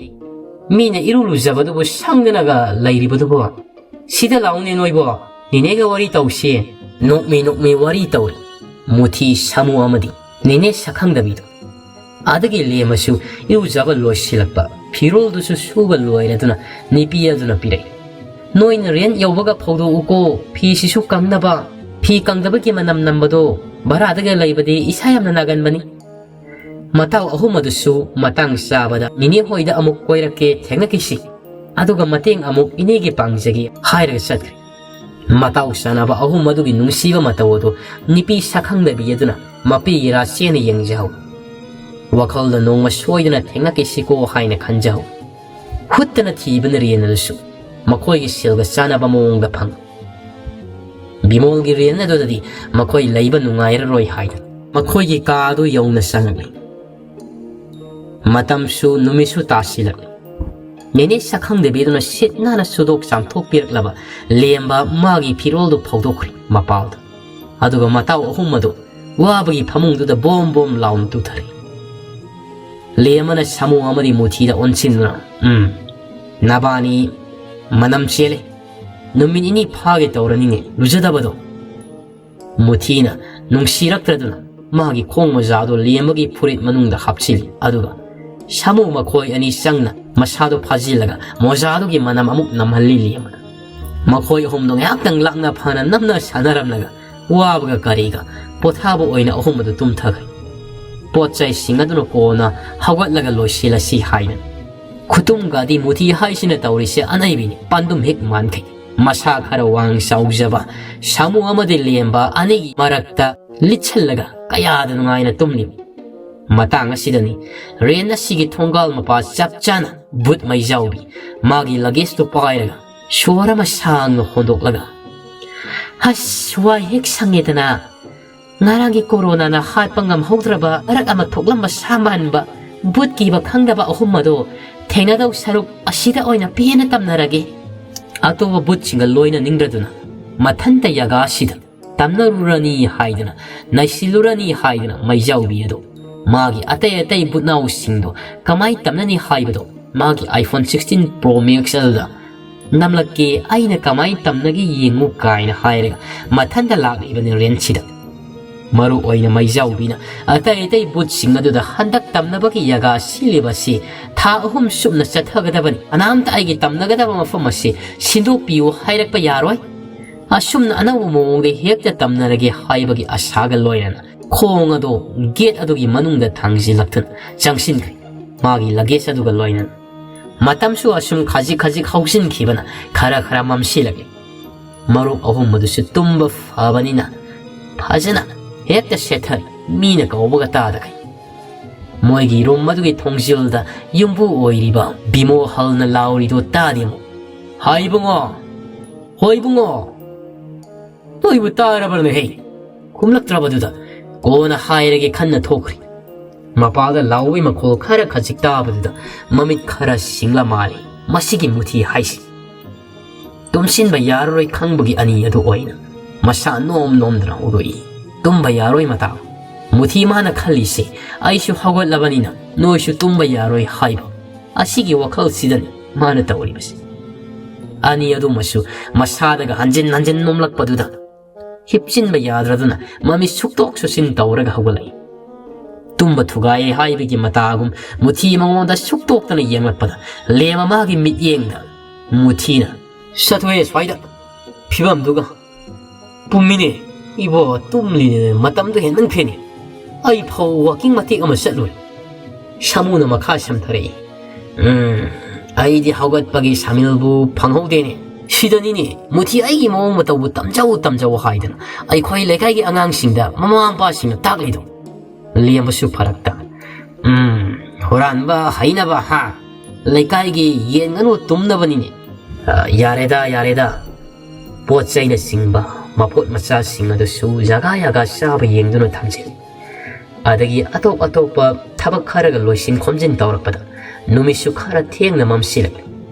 ꯃꯤꯅ ꯏꯔꯨ ꯂꯨꯖꯕꯗꯨꯕꯨ ꯁꯪꯗꯅꯒ ꯂꯩꯔꯤꯕꯗꯨꯕꯨ꯫ ꯁꯤꯗ ꯂꯥꯛꯎꯅꯦ ꯅꯣꯏꯕꯣ, ꯅꯦꯅꯦꯒ ꯋꯥꯔꯤ ꯇꯧꯁꯤ꯫" ꯅꯣꯛꯃꯤ ꯅꯣꯛꯃꯤ ꯋꯥꯔꯤ ꯇꯧꯔꯤ ꯃꯨꯊꯤ ꯁꯥꯃꯨ ꯑꯃꯗꯤ ꯅꯦꯅꯦ ꯁꯛꯈꯪꯗꯕꯤꯗꯣ꯫ ꯑꯗꯒꯤ ꯂꯦꯝꯃꯁꯨ ꯏꯔꯨꯖꯕ ꯂꯣꯏꯁꯤꯜꯂꯛꯄ, ꯐꯤꯔꯣꯜꯗꯨꯁꯨ ꯁꯨꯕ ꯂꯣꯏꯔꯗꯨꯅ ꯅꯨꯄꯤ ꯑꯗꯨꯅ ꯄꯤꯔꯛꯏ꯫ "ꯅꯣꯏꯅ ꯔꯦꯟꯠ ꯌꯧꯕꯒ ꯐꯧꯗꯣꯛꯎꯀꯣ, ꯐꯤꯁꯤꯁꯨ ꯀꯪꯅꯕ꯫ ꯐꯤ ꯀꯪꯗꯕꯒꯤ ꯃꯅꯝ ꯅꯝꯕꯗꯣ ꯚꯔꯥꯗꯒ ꯂꯩꯕꯗꯤ ꯏꯁꯥ ꯌꯥꯝꯅ ꯅꯥꯒꯟꯕꯅꯤ꯫" ꯃꯇꯥꯎ ꯑꯍꯨꯝ ꯑꯗꯨꯁꯨ ꯃꯇꯥꯡ ꯆꯥꯕꯗ ꯅꯤꯅꯦ ꯍꯣꯏꯗ ꯑꯃꯨꯛ ꯀꯣꯏꯔꯛꯀꯦ, ꯊꯦꯡꯅꯈꯤꯁꯤ꯫ ꯑꯗꯨꯒ ꯃꯇꯦꯡ ꯑꯃꯨꯛ ꯏꯅꯦꯒꯤ ꯄꯥꯡꯖꯒꯦ ꯍꯥꯏꯔꯒ ꯆꯠꯈ꯭ꯔꯦ꯫ ꯃꯇꯥꯎ ꯆꯥꯅꯕ ꯑꯍꯨꯝ ꯑꯗꯨꯒꯤ ꯅꯨꯡꯁꯤꯕ ꯃꯇꯧ ꯑꯗꯨ ꯅꯨꯄꯤ ꯁꯛꯈꯪꯗꯕꯤ ꯑꯗꯨꯅ ꯃꯄꯤ ꯏꯔꯥ ꯆꯦꯅ ꯌꯦꯡꯖꯍꯧ꯫ ꯋꯥꯈꯜꯗ ꯅꯣꯡꯃ ꯁꯣꯏꯗꯅ ꯊꯦꯡꯅꯈꯤꯁꯤꯀꯣ ꯍꯥꯏꯅ ꯈꯟꯖꯍꯧ꯫ ꯍꯨꯠꯇꯅ ꯊꯤꯕꯅ ꯔꯦꯟ ꯑꯗꯨꯁꯨ꯫ ꯃꯈꯣꯏꯒꯤ ꯁꯦꯜꯒ ꯆꯥꯟꯅꯕ ꯃꯑꯣꯡꯗ ꯐꯪꯉꯤ꯫ ꯕꯤꯃꯣꯜꯒꯤ ꯔꯦꯟ ꯑꯗꯨꯗꯗꯤ ꯃꯈꯣꯏ ꯂꯩꯕ ꯅꯨꯡꯉꯥꯏꯔꯔꯣꯏ ꯍꯥꯏꯗꯨꯅ ꯃꯈꯣꯏꯒꯤ ꯀꯥ ꯑꯗꯨ ꯌꯧꯅ ꯆꯪꯂꯛꯂꯤ꯫ ꯃꯇꯝꯁꯨ ꯅꯨꯃꯤꯠꯁꯨ ꯇꯥꯁꯤꯜꯂꯛꯂꯤ꯫ ꯅꯦꯅꯦ ꯁꯛꯈꯪꯗꯕꯤꯗꯨꯅ ꯁꯤꯠ ꯅꯥꯟꯅ ꯁꯨꯗꯣꯛ ꯆꯥꯝꯊꯣꯛꯄꯤꯔꯛꯂꯕ ꯂꯦꯝꯕ ꯃꯥꯒꯤ ꯐꯤꯔꯣꯜꯗꯨ ꯐꯧꯗꯣꯛꯈ꯭ꯔꯦ ꯃꯄꯥꯜꯗ꯫ ꯑꯗꯨꯒ ꯃꯇꯥꯎ ꯑꯍꯨꯝ ꯑꯗꯨ ꯋꯥꯕꯒꯤ ꯐꯃꯨꯡꯗꯨꯗ ꯕꯣꯝ ꯕꯣꯝ ꯂꯥꯎꯅ ꯇꯨꯊꯔꯤ꯫ ꯂꯦꯝꯕꯅ ꯁꯥꯃꯨ ꯑꯃꯗꯤ ꯃꯨꯊꯤꯗ ꯑꯣꯟꯁꯤꯟꯗꯨꯅ, "ꯎꯝ, ꯅꯕꯥꯅꯤ ꯃꯅꯝ ꯆꯦꯜꯂꯦ꯫ ꯅꯨꯃꯤꯠ ꯅꯤꯅꯤ ꯐꯥꯒꯦ ꯇꯧꯔꯅꯤꯅꯦ ꯂꯨꯖꯗꯕꯗꯣ꯫" ꯃꯨꯊꯤꯅ ꯅꯨꯡꯁꯤꯔꯛꯇ꯭ꯔꯗꯨꯅ ꯃꯥꯒꯤ ꯈꯣꯡ ꯃꯣꯖꯥꯗꯨ ꯂꯦꯝꯕꯒꯤ ꯐꯨꯔꯤꯠ ꯃꯅꯨꯡꯗ ꯍꯥꯞꯆꯤꯜꯂꯤ꯫ ꯑꯗꯨꯒ ꯁꯥꯃꯨ ꯃꯈꯣꯏ ꯑꯅꯤ ꯆꯪꯅ ꯃꯁꯥꯗꯨ ꯐꯥꯖꯤꯜꯂꯒ ꯃꯣꯖꯥꯗꯨꯒꯤ ꯃꯅꯝ ꯑꯃꯨꯛ ꯅꯝꯍꯜꯂꯤ ꯂꯦꯝꯕꯅ꯫ ꯃꯈꯣꯏ ꯑꯍꯨꯝꯗꯣ ꯉꯥꯏꯍꯥꯛꯇꯪ ꯂꯥꯛꯅ ꯐꯅ ꯅꯝꯅ ꯁꯥꯟꯅꯔꯝꯂꯒ ꯋꯥꯕꯒ ꯀꯔꯤꯒ ꯄꯣꯊꯥꯕ ꯑꯣꯏꯅ ꯑꯍꯨꯝ ꯑꯗꯨ ꯇꯨꯝꯊꯈ꯭ꯔꯦ꯫ ꯄꯣꯠ ꯆꯩꯁꯤꯡ ꯑꯗꯨꯅ ꯀꯣꯟꯅ ꯍꯧꯒꯠꯂꯒ ꯂꯣꯏꯁꯤꯜꯂꯁꯤ ꯍꯥꯏꯅ꯫ ꯈꯨꯇꯨꯝꯒꯗꯤ ꯃꯨꯊꯤ ꯍꯥꯏꯁꯤꯅ ꯇꯧꯔꯤꯁꯦ ꯑꯅꯩꯕꯤꯅꯤ, ꯄꯥꯟꯗꯨꯝ ꯍꯦꯛ ꯃꯥꯟꯈꯩ꯫ ꯃꯁꯥ ꯈꯔ ꯋꯥꯡ ꯆꯥꯎꯖꯕ ꯁꯥꯃꯨ ꯑꯃꯗꯤ ꯂꯦꯝꯕ ꯑꯅꯤꯒꯤ ꯃꯔꯛꯇ ꯂꯤꯠꯁꯜꯂꯒ ꯀꯌꯥꯗ ꯅꯨꯡꯉꯥꯏꯅ ꯇꯨꯝꯂꯤꯕ꯫ ꯃꯇꯥꯡ ꯑꯁꯤꯗꯅꯤ ꯔꯦꯟ ꯑꯁꯤꯒꯤ ꯊꯣꯡꯒꯥꯜ ꯃꯄꯥ ꯆꯞ ꯆꯥꯅ ꯕꯨꯠ ꯃꯩꯖꯥꯎꯕꯤ ꯃꯥꯒꯤ ꯂꯒꯦꯖꯇꯨ ꯄꯥꯏꯔꯒ ꯁꯣꯔ ꯑꯃ ꯁꯥꯡꯅ ꯍꯣꯟꯗꯣꯛꯂꯒ, "ꯑꯁ, ꯋꯥꯏ ꯍꯦꯛ ꯁꯪꯉꯦꯗꯅ꯫ ꯉꯔꯥꯡꯒꯤ ꯀꯣꯔꯣꯅꯥꯅ ꯍꯥꯠꯄ ꯉꯝꯍꯧꯗ꯭ꯔꯕ ꯃꯔꯛ ꯑꯃ ꯊꯣꯛꯂꯝꯕ ꯁꯥ ꯃꯥꯟꯕ ꯕꯨꯠ ꯀꯤꯕ ꯈꯪꯗꯕ ꯑꯍꯨꯝ ꯑꯗꯣ ꯊꯦꯡꯅꯗꯧ ꯁꯔꯨꯛ ꯑꯁꯤꯗ ꯑꯣꯏꯅ ꯄꯦꯟꯅ ꯇꯝꯅꯔꯒꯦ꯫" ꯑꯇꯣꯞꯄ ꯕꯨꯠꯁꯤꯡꯒ ꯂꯣꯏꯅꯅꯤꯡꯗ꯭ꯔꯗꯨꯅ ꯃꯊꯟꯇ ꯌꯥꯒꯥꯁꯤꯗ ꯇꯝꯅꯔꯨꯔꯅꯤ ꯍꯥꯏꯗꯨꯅ, ꯅꯩꯁꯤꯜꯂꯨꯔꯅꯤ ꯍꯥꯏꯗꯨꯅ ꯃꯩꯖꯥꯎꯕꯤ ꯑꯗꯣ ꯃꯥꯒꯤ ꯑꯇꯩ ꯑꯇꯩ ꯕꯨꯠꯅꯥꯎꯁꯤꯡꯗꯣ ꯀꯃꯥꯏ ꯇꯝꯅꯅꯤ ꯍꯥꯏꯕꯗꯣ ꯃꯥꯒꯤ iPhone sixteen Pro Max ꯑꯗꯨꯗ ꯅꯝꯂꯛꯀꯦ, ꯑꯩꯅ ꯀꯃꯥꯏ ꯇꯝꯅꯒꯦ ꯌꯦꯡꯉꯨ ꯀꯥꯏꯅ ꯍꯥꯏꯔꯒ ꯃꯊꯟꯇ ꯂꯥꯛꯂꯤꯕꯅꯤ ꯔꯦꯟꯁꯤꯗ꯫ ꯃꯔꯨ ꯑꯣꯏꯅ ꯃꯩꯖꯥꯎꯕꯤꯅ ꯑꯇꯩ ꯑꯇꯩ ꯕꯨꯠꯁꯤꯡ ꯑꯗꯨꯗ ꯍꯟꯗꯛ ꯇꯝꯅꯕꯒꯤ ꯌꯥꯒꯥ ꯁꯤꯜꯂꯤꯕ ꯑꯁꯤ ꯊꯥ ꯑꯍꯨꯝ ꯆꯨꯞꯅ ꯆꯠꯊꯒꯗꯕꯅꯤ꯫ ꯑꯅꯥꯝꯇ ꯑꯩꯒꯤ ꯇꯝꯅꯒꯗꯕ ꯃꯐꯝ ꯑꯁꯤ ꯁꯤꯟꯗꯣꯛꯄꯤꯌꯨ ꯍꯥꯏꯔꯛꯄ ꯌꯥꯔꯣꯏ꯫ ꯑꯁꯨꯝꯅ ꯑꯅꯧꯕ ꯃꯑꯣꯡꯗ ꯍꯦꯛꯇ ꯇꯝꯅꯔꯒꯦ ꯍꯥꯏꯕꯒꯤ ꯑꯁꯥꯒ ꯂꯣꯏꯅꯅ ꯈꯣꯡ ꯑꯗꯨ ꯒꯦꯠ ꯑꯗꯨꯒꯤ ꯃꯅꯨꯡꯗ ꯊꯥꯡꯖꯤꯜꯂꯛꯇꯨꯅ ꯆꯪꯁꯤꯟꯈ꯭ꯔꯦ, ꯃꯥꯒꯤ ꯂꯒꯦꯖ ꯑꯗꯨꯒ ꯂꯣꯏꯅꯅ꯫ ꯃꯇꯝꯁꯨ ꯑꯁꯨꯝ ꯈꯖꯤꯛ ꯈꯖꯤꯛ ꯍꯧꯖꯤꯟꯈꯤꯕꯅ ꯈꯔ ꯈꯔ ꯃꯝꯁꯤꯜꯂꯛꯂꯦ꯫ ꯃꯔꯨꯞ ꯑꯍꯨꯝ ꯑꯗꯨꯁꯨ ꯇꯨꯝꯕ ꯐꯕꯅꯤꯅ ꯐꯖꯅ ꯍꯦꯛꯇ ꯁꯦꯠꯊꯔꯤ, ꯃꯤꯅ ꯀꯧꯕꯒ ꯇꯥꯗꯈꯩ꯫ ꯃꯣꯏꯒꯤ ꯔꯨꯝ ꯑꯗꯨꯒꯤ ꯊꯣꯡꯖꯤꯜꯗ ꯌꯨꯝꯕꯨ ꯑꯣꯏꯔꯤꯕ ꯕꯤꯃꯣꯍꯜꯅ ꯂꯥꯎꯔꯤꯗꯨ ꯇꯥꯗꯦ ꯑꯃꯨꯛ꯫ "ꯍꯥꯏ ꯏꯕꯨꯡꯉꯣ, ꯍꯣꯏ ꯏꯕꯨꯡꯉꯣ, ꯅꯣꯏꯕꯨ ꯇꯥꯔꯕ꯭ꯔꯅꯦꯍꯦ?" ꯈꯨꯝꯂꯛꯇ꯭ꯔꯕꯗꯨꯗ ꯀꯣꯟꯅ ꯍꯥꯏꯔꯒꯦ ꯈꯟꯅ ꯊꯣꯛꯈ꯭ꯔꯦ꯫ ꯃꯄꯥꯗ ꯂꯥꯎꯕꯒꯤ ꯃꯈꯣꯜ ꯈꯔ ꯈꯖꯤꯛ ꯇꯥꯕꯗꯨꯗ ꯃꯃꯤꯠ ꯈꯔ ꯁꯤꯡꯂ ꯃꯥꯜꯂꯦ ꯃꯁꯤꯒꯤ ꯃꯨꯊꯤ ꯍꯥꯏꯁꯤ꯫ ꯇꯨꯝꯁꯤꯟꯕ ꯌꯥꯔꯔꯣꯏ ꯈꯪꯕꯒꯤ ꯑꯅꯤ ꯑꯗꯨ ꯑꯣꯏꯅ ꯃꯁꯥ ꯅꯣꯝ ꯅꯣꯝꯗꯅ ꯍꯧꯗꯣꯛꯏ꯫ ꯇꯨꯝꯕ ꯌꯥꯔꯣꯏ ꯃꯇꯥ꯫ ꯃꯨꯊꯤ ꯃꯥꯅ ꯈꯜꯂꯤꯁꯦ, ꯑꯩꯁꯨ ꯍꯧꯒꯠꯂꯕꯅꯤꯅ ꯅꯣꯏꯁꯨ ꯇꯨꯝꯕ ꯌꯥꯔꯣꯏ ꯍꯥꯏꯕ꯫ ꯑꯁꯤꯒꯤ ꯋꯥꯈꯜꯁꯤꯗꯅꯤ ꯃꯥꯅ ꯇꯧꯔꯤꯕꯁꯦ꯫ ꯑꯅꯤ ꯑꯗꯨꯃꯁꯨ ꯃꯁꯥꯗꯒ ꯍꯟꯖꯤꯟ ꯍꯟꯖꯤꯟ ꯅꯣꯝꯂꯛꯄꯗꯨꯗ ꯍꯤꯞꯆꯤꯟꯕ ꯌꯥꯗ꯭ꯔꯗꯨꯅ ꯃꯃꯤꯠ ꯁꯨꯛꯇꯣꯛ ꯁꯨꯛꯆꯤꯟ ꯇꯧꯔꯒ ꯍꯧꯒꯠꯂꯛꯏ꯫ ꯇꯨꯝꯕ ꯊꯨꯒꯥꯏꯌꯦ ꯍꯥꯏꯕꯒꯤ ꯃꯇꯥꯒꯨꯝ ꯃꯨꯊꯤ ꯃꯉꯣꯟꯗ ꯁꯨꯛꯇꯣꯛꯇꯅ ꯌꯦꯡꯂꯛꯄꯗ ꯂꯦꯝꯃ ꯃꯥꯒꯤ ꯃꯤꯠꯌꯦꯡꯗ ꯃꯨꯊꯤꯅ, "ꯆꯠꯊꯣꯛꯑꯦ ꯁ꯭ꯋꯥꯏꯗ, ꯐꯤꯕꯝꯗꯨꯒ꯫ ꯄꯨꯝꯃꯤꯅꯦ ꯏꯕꯣ, ꯇꯨꯝꯂꯤꯅꯦ, ꯃꯇꯝꯗꯣ ꯍꯦꯟꯃꯟꯈ꯭ꯔꯦꯅꯦ꯫ ꯑꯩ ꯐꯥꯎ ꯋꯥꯀꯤꯡ ꯃꯇꯦꯛ ꯑꯃ ꯆꯠꯂꯨꯔꯦ꯫" ꯁꯥꯃꯨꯅ ꯃꯈꯥ ꯁꯝꯊꯔꯛꯏ, "ꯎꯝ, ꯑꯩꯗꯤ ꯍꯧꯒꯠꯄꯒꯤ ꯁꯥꯃꯤꯜꯕꯨ ꯐꯪꯍꯧꯗꯦꯅꯦ꯫ ꯁꯤꯗꯅꯤꯅꯦ ꯃꯨꯊꯤ ꯑꯩꯒꯤ ꯃꯑꯣꯡ ꯃꯇꯧꯕꯨ ꯇꯝꯖꯧ ꯇꯝꯖꯧ ꯍꯥꯏꯗꯅ ꯑꯩꯈꯣꯏ ꯂꯩꯀꯥꯏꯒꯤ ꯑꯉꯥꯡꯁꯤꯡꯗ ꯃꯃꯥ ꯃꯄꯥꯁꯤꯡꯅ ꯇꯥꯛꯂꯤꯗꯣ꯫" ꯂꯦꯝꯕꯁꯨ ꯐꯔꯛꯇ, "ꯎꯝ, ꯍꯨꯔꯥꯟꯕ ꯍꯩꯅꯕ, ꯍꯥ? ꯂꯩꯀꯥꯏꯒꯤ ꯌꯦꯟ ꯉꯥꯅꯨ ꯇꯨꯝꯅꯕꯅꯤꯅꯦ꯫ ꯑ, ꯌꯥꯔꯦꯗ, ꯌꯥꯔꯦꯗ꯫ ꯄꯣꯠ ꯆꯩꯅꯆꯤꯡꯕ ꯃꯄꯣꯠ ꯃꯆꯥꯁꯤꯡ ꯑꯗꯨꯁꯨ ꯖꯒꯥ ꯖꯒꯥ ꯆꯥꯕ ꯌꯦꯡꯗꯨꯅ ꯊꯝꯖꯤꯜꯂꯤ꯫ ꯑꯗꯒꯤ ꯑꯇꯣꯞ ꯑꯇꯣꯞꯄ ꯊꯕꯛ ꯈꯔꯒ ꯂꯣꯏꯁꯤꯟ ꯈꯣꯝꯖꯤꯟ ꯇꯧꯔꯛꯄꯗ ꯅꯨꯃꯤꯠꯁꯨ ꯈꯔ ꯊꯦꯡꯅ ꯃꯝꯁꯤꯜꯂꯛꯂꯦ꯫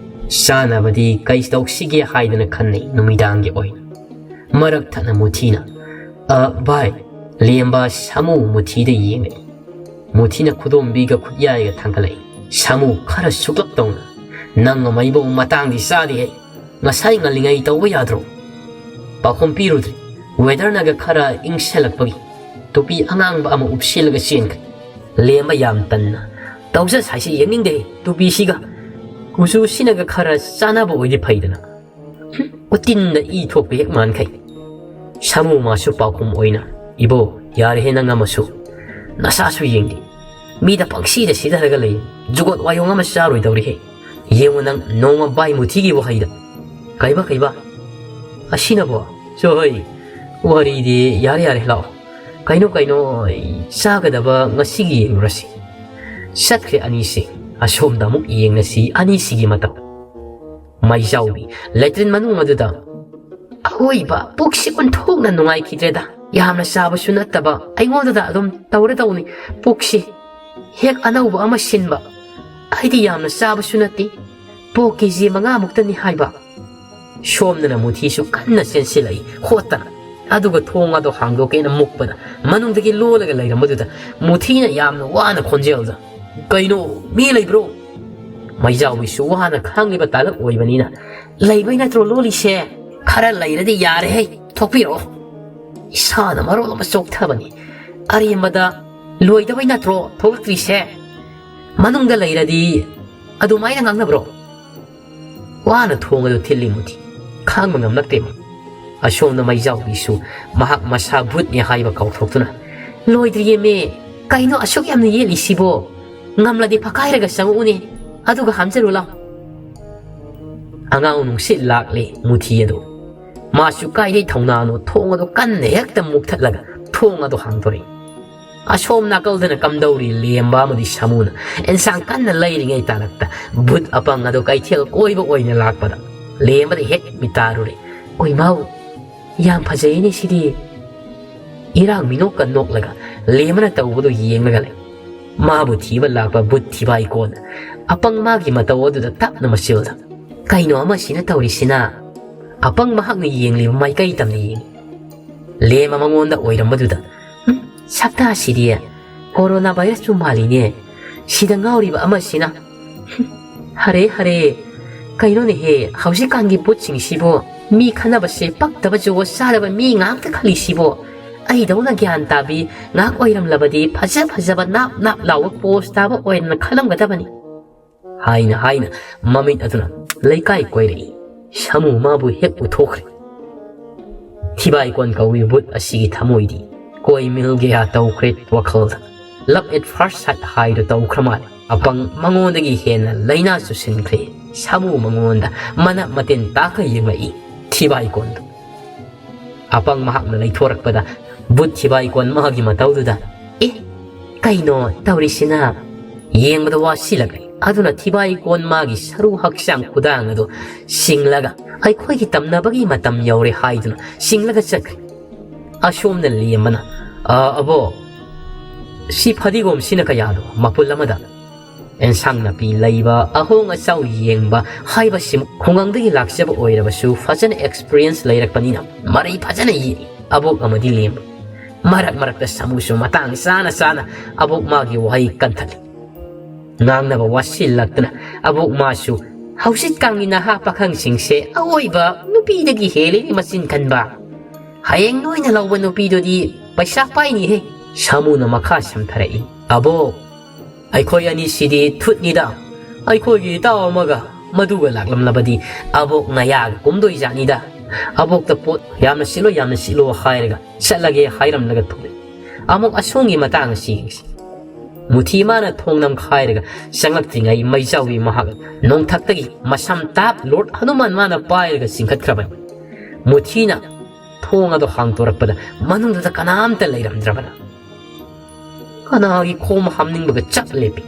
ꯆꯥꯅꯕꯗꯤ ꯀꯩ ꯇꯧꯁꯤꯒꯦ ꯍꯥꯏꯗꯅ ꯈꯟꯅꯩ ꯅꯨꯃꯤꯗꯥꯡꯒꯤ ꯑꯣꯏꯅ꯫" ꯃꯔꯛ ꯊꯠꯅ ꯃꯨꯊꯤꯅ, "ꯑ, ꯚꯥꯏ꯫" ꯂꯦꯝꯕ ꯁꯥꯃꯨ ꯃꯨꯊꯤꯗ ꯌꯦꯡꯂꯛꯏ꯫ ꯃꯨꯊꯤꯅ ꯈꯨꯗꯣꯝꯕꯤꯒ ꯈꯨꯠꯌꯥꯏꯒ ꯊꯥꯡꯒꯠꯂꯛꯏ꯫ ꯁꯥꯃꯨ ꯈꯔ ꯁꯨꯛꯂꯞ ꯇꯧꯅ, "ꯅꯪ ꯑꯃ ꯏꯕꯨꯡ ꯃꯇꯥꯡꯗꯤ ꯆꯥꯗꯦꯍꯦ꯫ ꯉꯁꯥꯏ ꯉꯜꯂꯤꯉꯩ ꯇꯧꯕ ꯌꯥꯗ꯭ꯔꯣ? ꯄꯥꯎꯈꯨꯝ ꯄꯤꯔꯨꯗ꯭ꯔꯤ꯫ ꯋꯦꯗꯔꯅꯒ ꯈꯔ ꯏꯪꯁꯜꯂꯛꯄꯒꯤ ꯇꯨꯄꯤ ꯑꯉꯥꯡꯕ ꯑꯃ ꯎꯞꯁꯤꯜꯂꯒ ꯆꯦꯟꯈ꯭ꯔꯦ꯫" ꯂꯦꯝꯕ ꯌꯥꯝ ꯇꯟꯅ, "ꯇꯧꯖ ꯁꯥꯏꯁꯤ ꯌꯦꯡꯅꯤꯡꯗꯦ ꯇꯨꯄꯤꯁꯤꯒ꯫ ꯀꯨꯆꯨꯁꯤꯅꯒ ꯈꯔ ꯆꯥꯟꯅꯕ ꯑꯣꯏꯗꯤ ꯐꯩꯗꯅ꯫ ꯎꯇꯤꯟꯗ ꯏ ꯊꯣꯛꯄ ꯍꯦꯛ ꯃꯥꯟꯈꯩ꯫" ꯁꯥꯃꯨ ꯃꯥꯁꯨ ꯄꯥꯎꯈꯨꯝ ꯑꯣꯏꯅ, "ꯏꯕꯣ, ꯌꯥꯔꯦꯍꯦ ꯅꯪ ꯑꯃꯁꯨ꯫ ꯅꯁꯥꯁꯨ ꯌꯦꯡꯗꯦ꯫ ꯃꯤꯗ ꯄꯪꯁꯤꯗ ꯁꯤꯊꯔꯒ ꯂꯩ꯫ ꯖꯨꯒꯣꯠ ꯋꯥꯌꯣꯡ ꯑꯃ ꯆꯥꯔꯣꯏꯗꯧꯔꯤꯍꯦ꯫ ꯌꯦꯡꯉꯨ ꯅꯪ ꯅꯣꯡꯃ ꯚꯥꯏ ꯃꯨꯊꯤꯒꯤ ꯋꯥꯍꯩꯗ꯫ ꯀꯩꯕ, ꯀꯩꯕ? ꯑꯁꯤꯅꯕꯣ? ꯆꯣꯍꯩ, ꯋꯥꯔꯤꯗꯤ ꯌꯥꯔꯦ, ꯌꯥꯔꯦ, ꯂꯥꯛꯑꯣ꯫ ꯀꯩꯅꯣ, ꯀꯩꯅꯣ, ꯆꯥꯒꯗꯕ ꯉꯁꯤꯒꯤ ꯌꯦꯡꯂꯨꯔꯁꯤ꯫" ꯆꯠꯈ꯭ꯔꯦ ꯑꯅꯤꯁꯤ꯫ ꯑꯁꯣꯝꯗ ꯑꯃꯨꯛ ꯌꯦꯡꯂꯁꯤ ꯑꯅꯤꯁꯤꯒꯤ ꯃꯇꯧ꯫ ꯃꯩꯖꯥꯎꯕꯤ ꯂꯦꯇ꯭ꯔꯤꯟ ꯃꯅꯨꯡ ꯑꯗꯨꯗ, "ꯑꯋꯣꯏꯕ, ꯄꯨꯛꯁꯤ ꯑꯣꯟꯊꯣꯛꯅ ꯅꯨꯡꯉꯥꯏꯈꯤꯗ꯭ꯔꯦꯗ꯫ ꯌꯥꯝꯅ ꯆꯥꯕꯁꯨ ꯅꯠꯇꯕ, ꯑꯩꯉꯣꯟꯗꯗ ꯑꯗꯨꯝ ꯇꯧꯔꯗꯧꯅꯤ꯫ ꯄꯨꯛꯁꯤ ꯍꯦꯛ ꯑꯅꯧꯕ ꯑꯃ ꯁꯤꯟꯕ꯫ ꯑꯩꯗꯤ ꯌꯥꯝꯅ ꯆꯥꯕꯁꯨ ꯅꯠꯇꯦ, ꯄꯣꯛ ꯀꯦ ꯖꯤ ꯃꯉꯥꯃꯨꯛꯇꯅꯤ ꯍꯥꯏꯕ"꯫ ꯁꯣꯝꯗꯅ ꯃꯨꯊꯤꯁꯨ ꯀꯟꯅ ꯆꯦꯟꯁꯤꯜꯂꯛꯏ ꯍꯣꯠꯇꯅ꯫ ꯑꯗꯨꯒ ꯊꯣꯡ ꯑꯗꯨ ꯍꯥꯡꯗꯣꯛꯀꯦꯅ ꯃꯨꯛꯄꯗ, ꯃꯅꯨꯡꯗꯒꯤ ꯂꯣꯜꯂꯒ ꯂꯩꯔꯝꯕꯗꯨꯗ ꯃꯨꯊꯤꯅ ꯌꯥꯝꯅ ꯋꯥꯅ ꯈꯣꯟꯖꯦꯜꯗ, "ꯀꯩꯅꯣ, ꯃꯤ ꯂꯩꯕ꯭ꯔꯣ?" ꯃꯩꯖꯥꯎꯕꯤꯁꯨ ꯋꯥꯅ ꯈꯥꯡꯂꯤꯕ ꯇꯥꯂꯛ ꯑꯣꯏꯕꯅꯤꯅ, "ꯂꯩꯕꯩ ꯅꯠꯇ꯭ꯔꯣ ꯂꯣꯜꯂꯤꯁꯦ? ꯈꯔ ꯂꯩꯔꯗꯤ ꯌꯥꯔꯦꯍꯦ, ꯊꯣꯛꯄꯤꯔꯛꯑꯣ꯫ ꯏꯁꯥꯅ ꯃꯔꯣꯜ ꯑꯃ ꯆꯣꯛꯊꯕꯅꯤ꯫ ꯑꯔꯦꯝꯕꯗ ꯂꯣꯏꯗꯕꯩ ꯅꯠꯇ꯭ꯔꯣ ꯊꯣꯛꯂꯛꯇ꯭ꯔꯤꯁꯦ? ꯃꯅꯨꯡꯗ ꯂꯩꯔꯗꯤ ꯑꯗꯨꯃꯥꯏꯅ ꯉꯥꯡꯅꯕ꯭ꯔꯣ?" ꯋꯥꯅ ꯊꯣꯡ ꯑꯗꯨ ꯊꯤꯜꯂꯤ ꯃꯨꯊꯤ꯫ ꯈꯥꯡꯕ ꯉꯝꯂꯛꯇꯦ ꯃꯥ꯫ ꯑꯁꯣꯝꯗ ꯃꯩꯖꯥꯎꯕꯤꯁꯨ ꯃꯍꯥꯛ ꯃꯁꯥ ꯚꯨꯠꯅꯤ ꯍꯥꯏꯕ ꯀꯥꯎꯊꯣꯛꯇꯨꯅ, "ꯂꯣꯏꯗ꯭ꯔꯤꯌꯦꯃꯦ꯫ ꯀꯩꯅꯣ ꯑꯁꯨꯛ ꯌꯥꯝꯅ ꯌꯦꯠꯂꯤꯁꯤꯕꯣ? ꯉꯝꯂꯗꯤ ꯐꯛꯀꯥꯏꯔꯒ ꯆꯪꯉꯛꯎꯅꯦ꯫ ꯑꯗꯨꯒ ꯍꯥꯝꯖꯔꯨ ꯂꯥꯎ"꯫ ꯑꯉꯥꯡ ꯅꯨꯡꯁꯤꯠ ꯂꯥꯛꯂꯦ ꯃꯨꯊꯤ ꯑꯗꯨ꯫ ꯃꯥꯁꯨ ꯀꯥꯏꯗꯩ ꯊꯧꯅꯥꯅꯣ ꯊꯣꯡ ꯑꯗꯨ ꯀꯟꯅ ꯍꯦꯛꯇ ꯃꯨꯛꯊꯠꯂꯒ ꯊꯣꯡ ꯑꯗꯨ ꯍꯥꯡꯗꯣꯔꯛꯏ꯫ ꯑꯁꯣꯝ ꯅꯥꯀꯜꯗꯅ ꯀꯝꯗꯧꯔꯤ ꯂꯦꯝꯕ ꯑꯃꯗꯤ ꯁꯥꯃꯨꯅ ꯑꯦꯟꯁꯥꯡ ꯀꯟꯅ ꯂꯩꯔꯤꯉꯩ ꯇꯥꯂꯛꯇ ꯚꯨꯠ ꯑꯄꯪ ꯑꯗꯨ ꯀꯩꯊꯦꯜ ꯀꯣꯏꯕ ꯑꯣꯏꯅ ꯂꯥꯛꯄꯗ ꯂꯦꯝꯕꯗ ꯍꯦꯛ ꯃꯤꯇꯥꯔꯨꯔꯦ꯫ "ꯑꯣꯏꯃꯥꯎ, ꯌꯥꯝ ꯐꯖꯩꯅꯦ ꯁꯤꯗꯤ"꯫ ꯏꯔꯥꯡ ꯃꯤꯅꯣꯛꯀ ꯅꯣꯛꯂꯒ ꯂꯦꯝꯕꯅ ꯇꯧꯕꯗꯨ ꯌꯦꯡꯂꯒ ꯂꯩ꯫ ꯃꯥꯕꯨ ꯊꯤꯕ ꯂꯥꯛꯄ ꯚꯨꯠ ꯊꯤꯕꯥꯏ ꯀꯣꯟꯅ ꯑꯄꯪ ꯃꯥꯒꯤ ꯃꯇꯧ ꯑꯗꯨꯗ ꯇꯞꯅ ꯃꯆꯤꯜꯗ, "ꯀꯩꯅꯣ ꯑꯃꯁꯤꯅ ꯇꯧꯔꯤꯁꯤꯅ?" ꯑꯄꯪ ꯃꯍꯥꯛꯅ ꯌꯦꯡꯂꯤꯕ ꯃꯥꯏꯀꯩ ꯇꯝꯅ ꯌꯦꯡꯂꯤ꯫ ꯂꯦꯝꯕ ꯃꯉꯣꯟꯗ ꯑꯣꯏꯔꯝꯕꯗꯨꯗ, "ꯍꯨꯝ, ꯁꯛꯇꯥꯁꯤꯗꯤ ꯀꯣꯔꯣꯅꯥ ꯚꯥꯏꯔꯁꯄꯨ ꯃꯥꯜꯂꯤꯅꯦ꯫ ꯁꯤꯗ ꯉꯥꯎꯔꯤꯕ ꯑꯃꯁꯤꯅ꯫ ꯍꯨꯝ, ꯍꯔꯦ ꯍꯔꯦ, ꯀꯩꯅꯣꯅꯦꯍꯦ, ꯍꯧꯖꯤꯛꯀꯥꯟꯒꯤ ꯚꯨꯠꯁꯤꯡꯁꯤꯕꯨ? ꯃꯤ ꯈꯟꯅꯕꯁꯦ ꯄꯛꯇꯕ ꯖꯨꯒꯣꯠ ꯆꯥꯗꯕ ꯃꯤ ꯉꯥꯛꯇ ꯈꯜꯂꯤꯁꯤꯕꯨ? ꯑꯩꯗꯧꯅ ꯒ꯭ꯌꯥꯟ ꯇꯥꯕꯤ ꯉꯥꯛ ꯑꯣꯏꯔꯝꯂꯕꯗꯤ ꯐꯖ ꯐꯖꯕ ꯅꯥꯞ ꯅꯥꯞ ꯂꯥꯎꯕ ꯄꯣꯁ ꯇꯥꯕ ꯑꯣꯏꯔꯝꯅ ꯈꯜꯂꯝꯒꯗꯕꯅꯤ"꯫ ꯍꯥꯏꯅ ꯍꯥꯏꯅ ꯃꯃꯤꯠ ꯑꯗꯨꯅ ꯂꯩꯀꯥꯏ ꯀꯣꯏꯔꯛꯏ꯫ ꯁꯥꯃꯨ ꯃꯥꯕꯨ ꯍꯦꯛ ꯎꯊꯣꯛꯈ꯭ꯔꯦ꯫ ꯊꯤꯕꯥꯏꯀꯣꯟ ꯀꯧꯏ ꯚꯨꯠ ꯑꯁꯤꯒꯤ ꯊꯃꯣꯏꯗꯤ ꯀꯣꯏ ꯃꯤꯜ ꯀꯌꯥ ꯇꯧꯈ꯭ꯔꯦ ꯋꯥꯈꯜꯗ꯫ Love at first sight ꯍꯥꯏꯗꯨ ꯇꯧꯈ꯭ꯔ ꯃꯥꯜꯂꯦ꯫ ꯑꯄꯪ ꯃꯉꯣꯟꯗꯒꯤ ꯍꯦꯟꯅ ꯂꯥꯏꯅꯥ ꯆꯨꯁꯤꯟꯈ꯭ꯔꯦ꯫ ꯁꯥꯃꯨ ꯃꯉꯣꯟꯗ ꯃꯅꯞ ꯃꯇꯤꯟ ꯇꯥꯛꯀ ꯌꯦꯡꯂꯛꯏ ꯊꯤꯕꯥꯏꯀꯣꯟꯗꯨ꯫ ꯑꯄꯪ ꯃꯍꯥꯛꯅ ꯂꯩꯊꯣꯔꯛꯄꯗ ꯚꯨꯠ ꯊꯤꯕꯥꯏꯀꯣꯟ ꯃꯥꯒꯤ ꯃꯇꯧꯗꯨꯗ, "ꯑꯦ, ꯀꯩꯅꯣ ꯇꯧꯔꯤꯁꯤꯅ?" ꯌꯦꯡꯕꯗ ꯋꯥꯁꯤꯜꯂꯛꯂꯦ꯫ ꯑꯗꯨꯅ ꯊꯤꯕꯥꯏ ꯀꯣꯟ ꯃꯥꯒꯤ ꯁꯔꯨ ꯍꯛꯆꯥꯡ ꯈꯨꯗꯥꯡ ꯑꯗꯨ ꯁꯤꯡꯂꯒ, "ꯑꯩꯈꯣꯏꯒꯤ ꯇꯝꯅꯕꯒꯤ ꯃꯇꯝ ꯌꯧꯔꯦ" ꯍꯥꯏꯗꯨꯅ ꯁꯤꯡꯂꯒ ꯆꯠꯈ꯭ꯔꯦ꯫ ꯑꯁꯣꯝꯅ ꯂꯦꯝꯕꯅ, "ꯑ, ꯑꯕꯣꯛ, ꯁꯤ ꯐꯗꯤꯒꯣꯝꯁꯤꯅ ꯀꯌꯥꯅꯣ ꯃꯄꯨꯜ ꯑꯃꯗ?" ꯑꯦꯟꯁꯥꯡ ꯅꯥꯄꯤ ꯂꯩꯕ, ꯑꯍꯣꯡ ꯑꯆꯥꯎ ꯌꯦꯡꯕ ꯍꯥꯏꯕꯁꯤꯃꯨꯛ ꯈꯨꯡꯒꯪꯗꯒꯤ ꯂꯥꯛꯆꯕ ꯑꯣꯏꯔꯕꯁꯨ ꯐꯖꯅ ꯑꯦꯛꯁꯄꯤꯔꯤꯌꯦꯟꯁ ꯂꯩꯔꯛꯄꯅꯤꯅ ꯃꯔꯩ ꯐꯖꯅ ꯌꯦꯜꯂꯤ ꯑꯕꯣꯛ ꯑꯃꯗꯤ ꯂꯦꯝꯕ꯫ ꯃꯔꯛ ꯃꯔꯛꯇ ꯁꯥꯃꯨꯁꯨ ꯃꯇꯥꯡ ꯆꯥꯅ ꯆꯥꯅ ꯑꯕꯣꯛ ꯃꯥꯒꯤ ꯋꯥꯍꯩ ꯀꯟꯊꯠꯂꯤ꯫ ꯉꯥꯡꯅꯕ ꯋꯥꯁꯤꯜꯂꯛꯇꯅ ꯑꯕꯣꯛ ꯃꯥꯁꯨ, "ꯍꯧꯖꯤꯛꯀꯥꯟꯒꯤ ꯅꯍꯥ ꯄꯥꯈꯪꯁꯤꯡꯁꯦ ꯑꯑꯣꯏꯕ ꯅꯨꯄꯤꯗꯒꯤ ꯍꯦꯜꯂꯤꯅꯦ ꯃꯆꯤꯟ ꯀꯟꯕ꯫ ꯍꯌꯦꯡ ꯅꯣꯏꯅ ꯂꯧꯕ ꯅꯨꯄꯤꯗꯨꯗꯤ ꯄꯩꯁꯥ ꯄꯥꯏꯅꯤꯍꯦ"꯫ ꯁꯥꯃꯨꯅ ꯃꯈꯥ ꯁꯝꯊꯔꯛꯏ, "ꯑꯕꯣꯛ, ꯑꯩꯈꯣꯏ ꯑꯅꯤꯁꯤꯗꯤ ꯊꯨꯠꯅꯤꯗ꯫ ꯑꯩꯈꯣꯏꯒꯤ ꯏꯇꯥꯎ ꯑꯃꯒ ꯃꯗꯨꯒ ꯂꯥꯛꯂꯝꯂꯕꯗꯤ ꯑꯕꯣꯛ ꯅꯌꯥꯒ ꯀꯨꯝꯗꯣꯏꯖꯥꯠꯅꯤꯗ꯫ ꯑꯕꯣꯛꯇ ꯄꯣꯠ ꯌꯥꯝꯅ ꯁꯤꯠꯂꯣ, ꯌꯥꯝꯅ ꯁꯤꯠꯂꯣ ꯍꯥꯏꯔꯒ ꯆꯠꯂꯒꯦ ꯍꯥꯏꯔꯝꯂꯒ ꯊꯣꯛꯂꯛꯏ꯫ ꯑꯃꯨꯛ ꯑꯁꯣꯝꯒꯤ ꯃꯇꯥꯡ ꯑꯁꯤ ꯌꯦꯡꯁꯤ"꯫ ꯃꯨꯊꯤ ꯃꯥꯅ ꯊꯣꯡ ꯅꯝꯈꯥꯏꯔꯒ ꯆꯪꯂꯛꯇ꯭ꯔꯤꯉꯩ ꯃꯩꯖꯥꯎꯕꯤ ꯃꯍꯥꯛ ꯅꯣꯡꯊꯛꯇꯒꯤ ꯃꯁꯝ ꯇꯥꯞ ꯂꯣꯔꯗ ꯍꯅꯨꯃꯥꯟ ꯃꯥꯅ ꯄꯥꯏꯔꯒ ꯆꯤꯡꯈꯠꯈ꯭ꯔꯕꯅꯤ꯫ ꯃꯨꯊꯤꯅ ꯊꯣꯡ ꯑꯗꯨ ꯍꯥꯡꯗꯣꯔꯛꯄꯗ ꯃꯅꯨꯡꯗꯨꯗ ꯀꯅꯥꯝꯇ ꯂꯩꯔꯝꯗ꯭ꯔꯕꯅ꯫ ꯀꯅꯥꯒꯤ ꯈꯣꯝ ꯍꯥꯝꯅꯤꯡꯕꯒ ꯆꯞ ꯂꯦꯞꯄꯤ꯫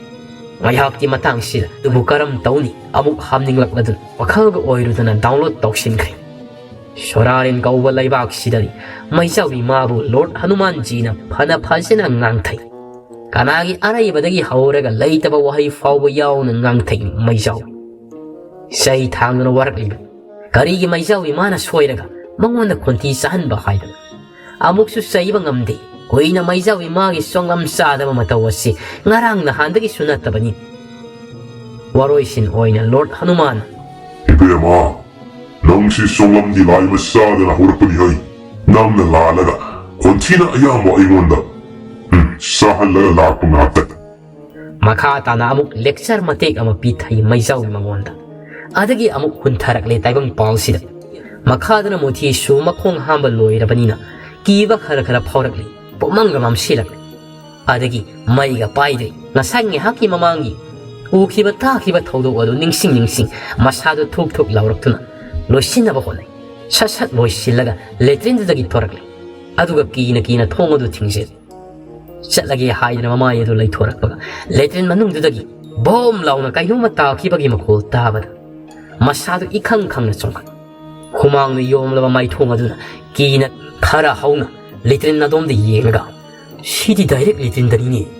ꯉꯥꯏꯍꯥꯛꯀꯤ ꯃꯇꯥꯡꯁꯤꯗ ꯑꯗꯨꯕꯨ ꯀꯔꯝ ꯇꯧꯅꯤ? ꯑꯃꯨꯛ ꯍꯥꯝꯅꯤꯡꯂꯛꯂꯗꯨꯅ ꯋꯥꯈꯜꯒ ꯑꯣꯏꯔꯨꯗꯅ ꯗꯥꯎꯟꯂꯣꯗ ꯇꯧꯁꯤꯟꯈ꯭ꯔꯦ꯫ ꯁꯣꯔꯥꯔꯦꯟ ꯀꯧꯕ ꯂꯩꯕꯥꯛꯁꯤꯗꯗꯤ ꯃꯩꯖꯥꯎꯕꯤ ꯃꯥꯕꯨ ꯂꯣꯔꯗ ꯍꯅꯨꯃꯥꯟꯖꯤꯅ ꯐꯅ ꯐꯖꯅ ꯉꯥꯡꯊꯩ꯫ ꯀꯅꯥꯒꯤ ꯑꯔꯩꯕꯗꯒꯤ ꯍꯧꯔꯒ ꯂꯩꯇꯕ ꯋꯥꯍꯩ ꯐꯥꯎꯕ ꯌꯥꯎꯅ ꯉꯥꯡꯊꯩ ꯃꯩꯖꯥꯎꯕꯤ꯫ ꯆꯩ ꯊꯥꯡꯗꯨꯅ ꯋꯥꯔꯛꯂꯤꯕ꯫ ꯀꯔꯤꯒꯤ ꯃꯩꯖꯥꯎꯕꯤ ꯃꯥꯅ ꯁꯣꯏꯔꯒ ꯃꯉꯣꯟꯗ ꯈꯣꯟꯊꯤ ꯆꯥꯍꯟꯕ ꯍꯥꯏꯗꯅ? ꯑꯃꯨꯛꯁꯨ ꯆꯩꯕ ꯉꯝꯗꯦ꯫ ꯀꯨꯏꯅ ꯃꯩꯖꯥꯎꯕꯤ ꯃꯥꯒꯤ ꯆꯣꯡꯂꯝ ꯆꯥꯗꯕ ꯃꯇꯧ ꯑꯁꯤ ꯉꯔꯥꯡ ꯅꯍꯥꯟꯗꯒꯤꯁꯨ ꯅꯠꯇꯕꯅꯤ꯫ ꯋꯥꯔꯣꯏꯁꯤꯟ ꯑꯣꯏꯅ ꯂꯣꯔꯗ ꯍꯅꯨꯃꯥꯟ, "ꯏꯕꯦꯝꯃ, ꯅꯪꯁꯤ ꯆꯣꯡꯂꯝꯗꯤ ꯂꯥꯏ ꯃꯆꯥꯗꯅ ꯍꯧꯔꯛꯄꯅꯤ ꯍꯩ꯫ ꯅꯪꯅ ꯂꯥꯜꯂꯒ ꯈꯣꯟꯊꯤꯅ ꯑꯌꯥꯝꯕ ꯑꯩꯉꯣꯟꯗ, ꯎꯝ, ꯆꯥꯍꯜꯂꯒ ꯂꯥꯛꯄ ꯉꯥꯛꯇꯅꯤ"꯫ ꯃꯈꯥ ꯇꯥꯅ ꯑꯃꯨꯛ ꯂꯦꯛꯆꯔ ꯃꯇꯦꯛ ꯑꯃ ꯄꯤꯊꯩ ꯃꯩꯖꯥꯎꯕꯤ ꯃꯉꯣꯟꯗ꯫ ꯑꯗꯒꯤ ꯑꯃꯨꯛ ꯍꯨꯟꯊꯔꯛꯂꯦ ꯇꯥꯏꯕꯪ ꯄꯥꯜꯁꯤꯗ꯫ ꯃꯈꯥꯗꯅ ꯃꯨꯊꯤꯁꯨ ꯃꯈꯣꯡ ꯍꯥꯝꯕ ꯂꯣꯏꯔꯕꯅꯤꯅ ꯀꯤꯕ ꯈꯔ ꯈꯔ ꯐꯥꯎꯔꯛꯂꯤ꯫ ꯄꯨꯝꯃꯝꯒ ꯃꯝꯁꯤꯜꯂꯛꯂꯤ꯫ ꯑꯗꯒꯤ ꯃꯩꯒ ꯄꯥꯏꯗ꯭ꯔꯤ꯫ ꯉꯁꯥꯏ ꯉꯥꯏꯍꯥꯛꯀꯤ ꯃꯃꯥꯡꯒꯤ ꯎꯈꯤꯕ ꯇꯥꯈꯤꯕ ꯊꯧꯗꯣꯛ ꯑꯗꯨ ꯅꯤꯡꯁꯤꯡ ꯅꯤꯡꯁꯤꯡ ꯃꯁꯥꯗꯨ ꯊꯨꯛ ꯊꯨꯛ ꯂꯥꯎꯔꯛꯇꯨꯅ ꯂꯣꯏꯁꯤꯟꯅꯕ ꯍꯣꯠꯅꯩ꯫ ꯁꯠ ꯁꯠ ꯂꯣꯏꯁꯤꯜꯂꯒ ꯂꯦꯇ꯭ꯔꯤꯟꯗꯨꯗꯒꯤ ꯊꯣꯔꯛꯂꯦ꯫ ꯑꯗꯨꯒ ꯀꯤꯅ ꯀꯤꯅ ꯊꯣꯡ ꯑꯗꯨ ꯊꯤꯡꯖꯤꯜꯂꯤ꯫ ꯆꯠꯂꯒꯦ ꯍꯥꯏꯗꯅ ꯃꯃꯥꯏ ꯑꯗꯨ ꯂꯩꯊꯣꯔꯛꯄꯒ ꯂꯦꯇ꯭ꯔꯤꯟ ꯃꯅꯨꯡꯗꯨꯗꯒꯤ ꯕꯣꯝ ꯂꯥꯎꯅ ꯀꯩꯅꯣꯝꯃ ꯇꯥꯈꯤꯕꯒꯤ ꯃꯈꯣꯜ ꯇꯥꯕꯗ ꯃꯁꯥꯗꯨ ꯏꯈꯪ ꯈꯪꯅ ꯆꯣꯡꯈꯠ꯫ ꯍꯨꯃꯥꯡꯅ ꯌꯣꯝꯂꯕ ꯃꯥꯏꯊꯣꯡ ꯑꯗꯨꯅ ꯀꯤꯅ ꯈꯔ ꯍꯧꯅ ꯂꯦꯇ꯭ꯔꯤꯟ ꯑꯗꯣꯝꯗ ꯌꯦꯡꯂꯒ, "ꯁꯤꯗꯤ ꯗꯥꯏꯔꯦꯛ ꯂꯦꯇ꯭ꯔꯤꯟꯗꯅꯤꯅꯦ"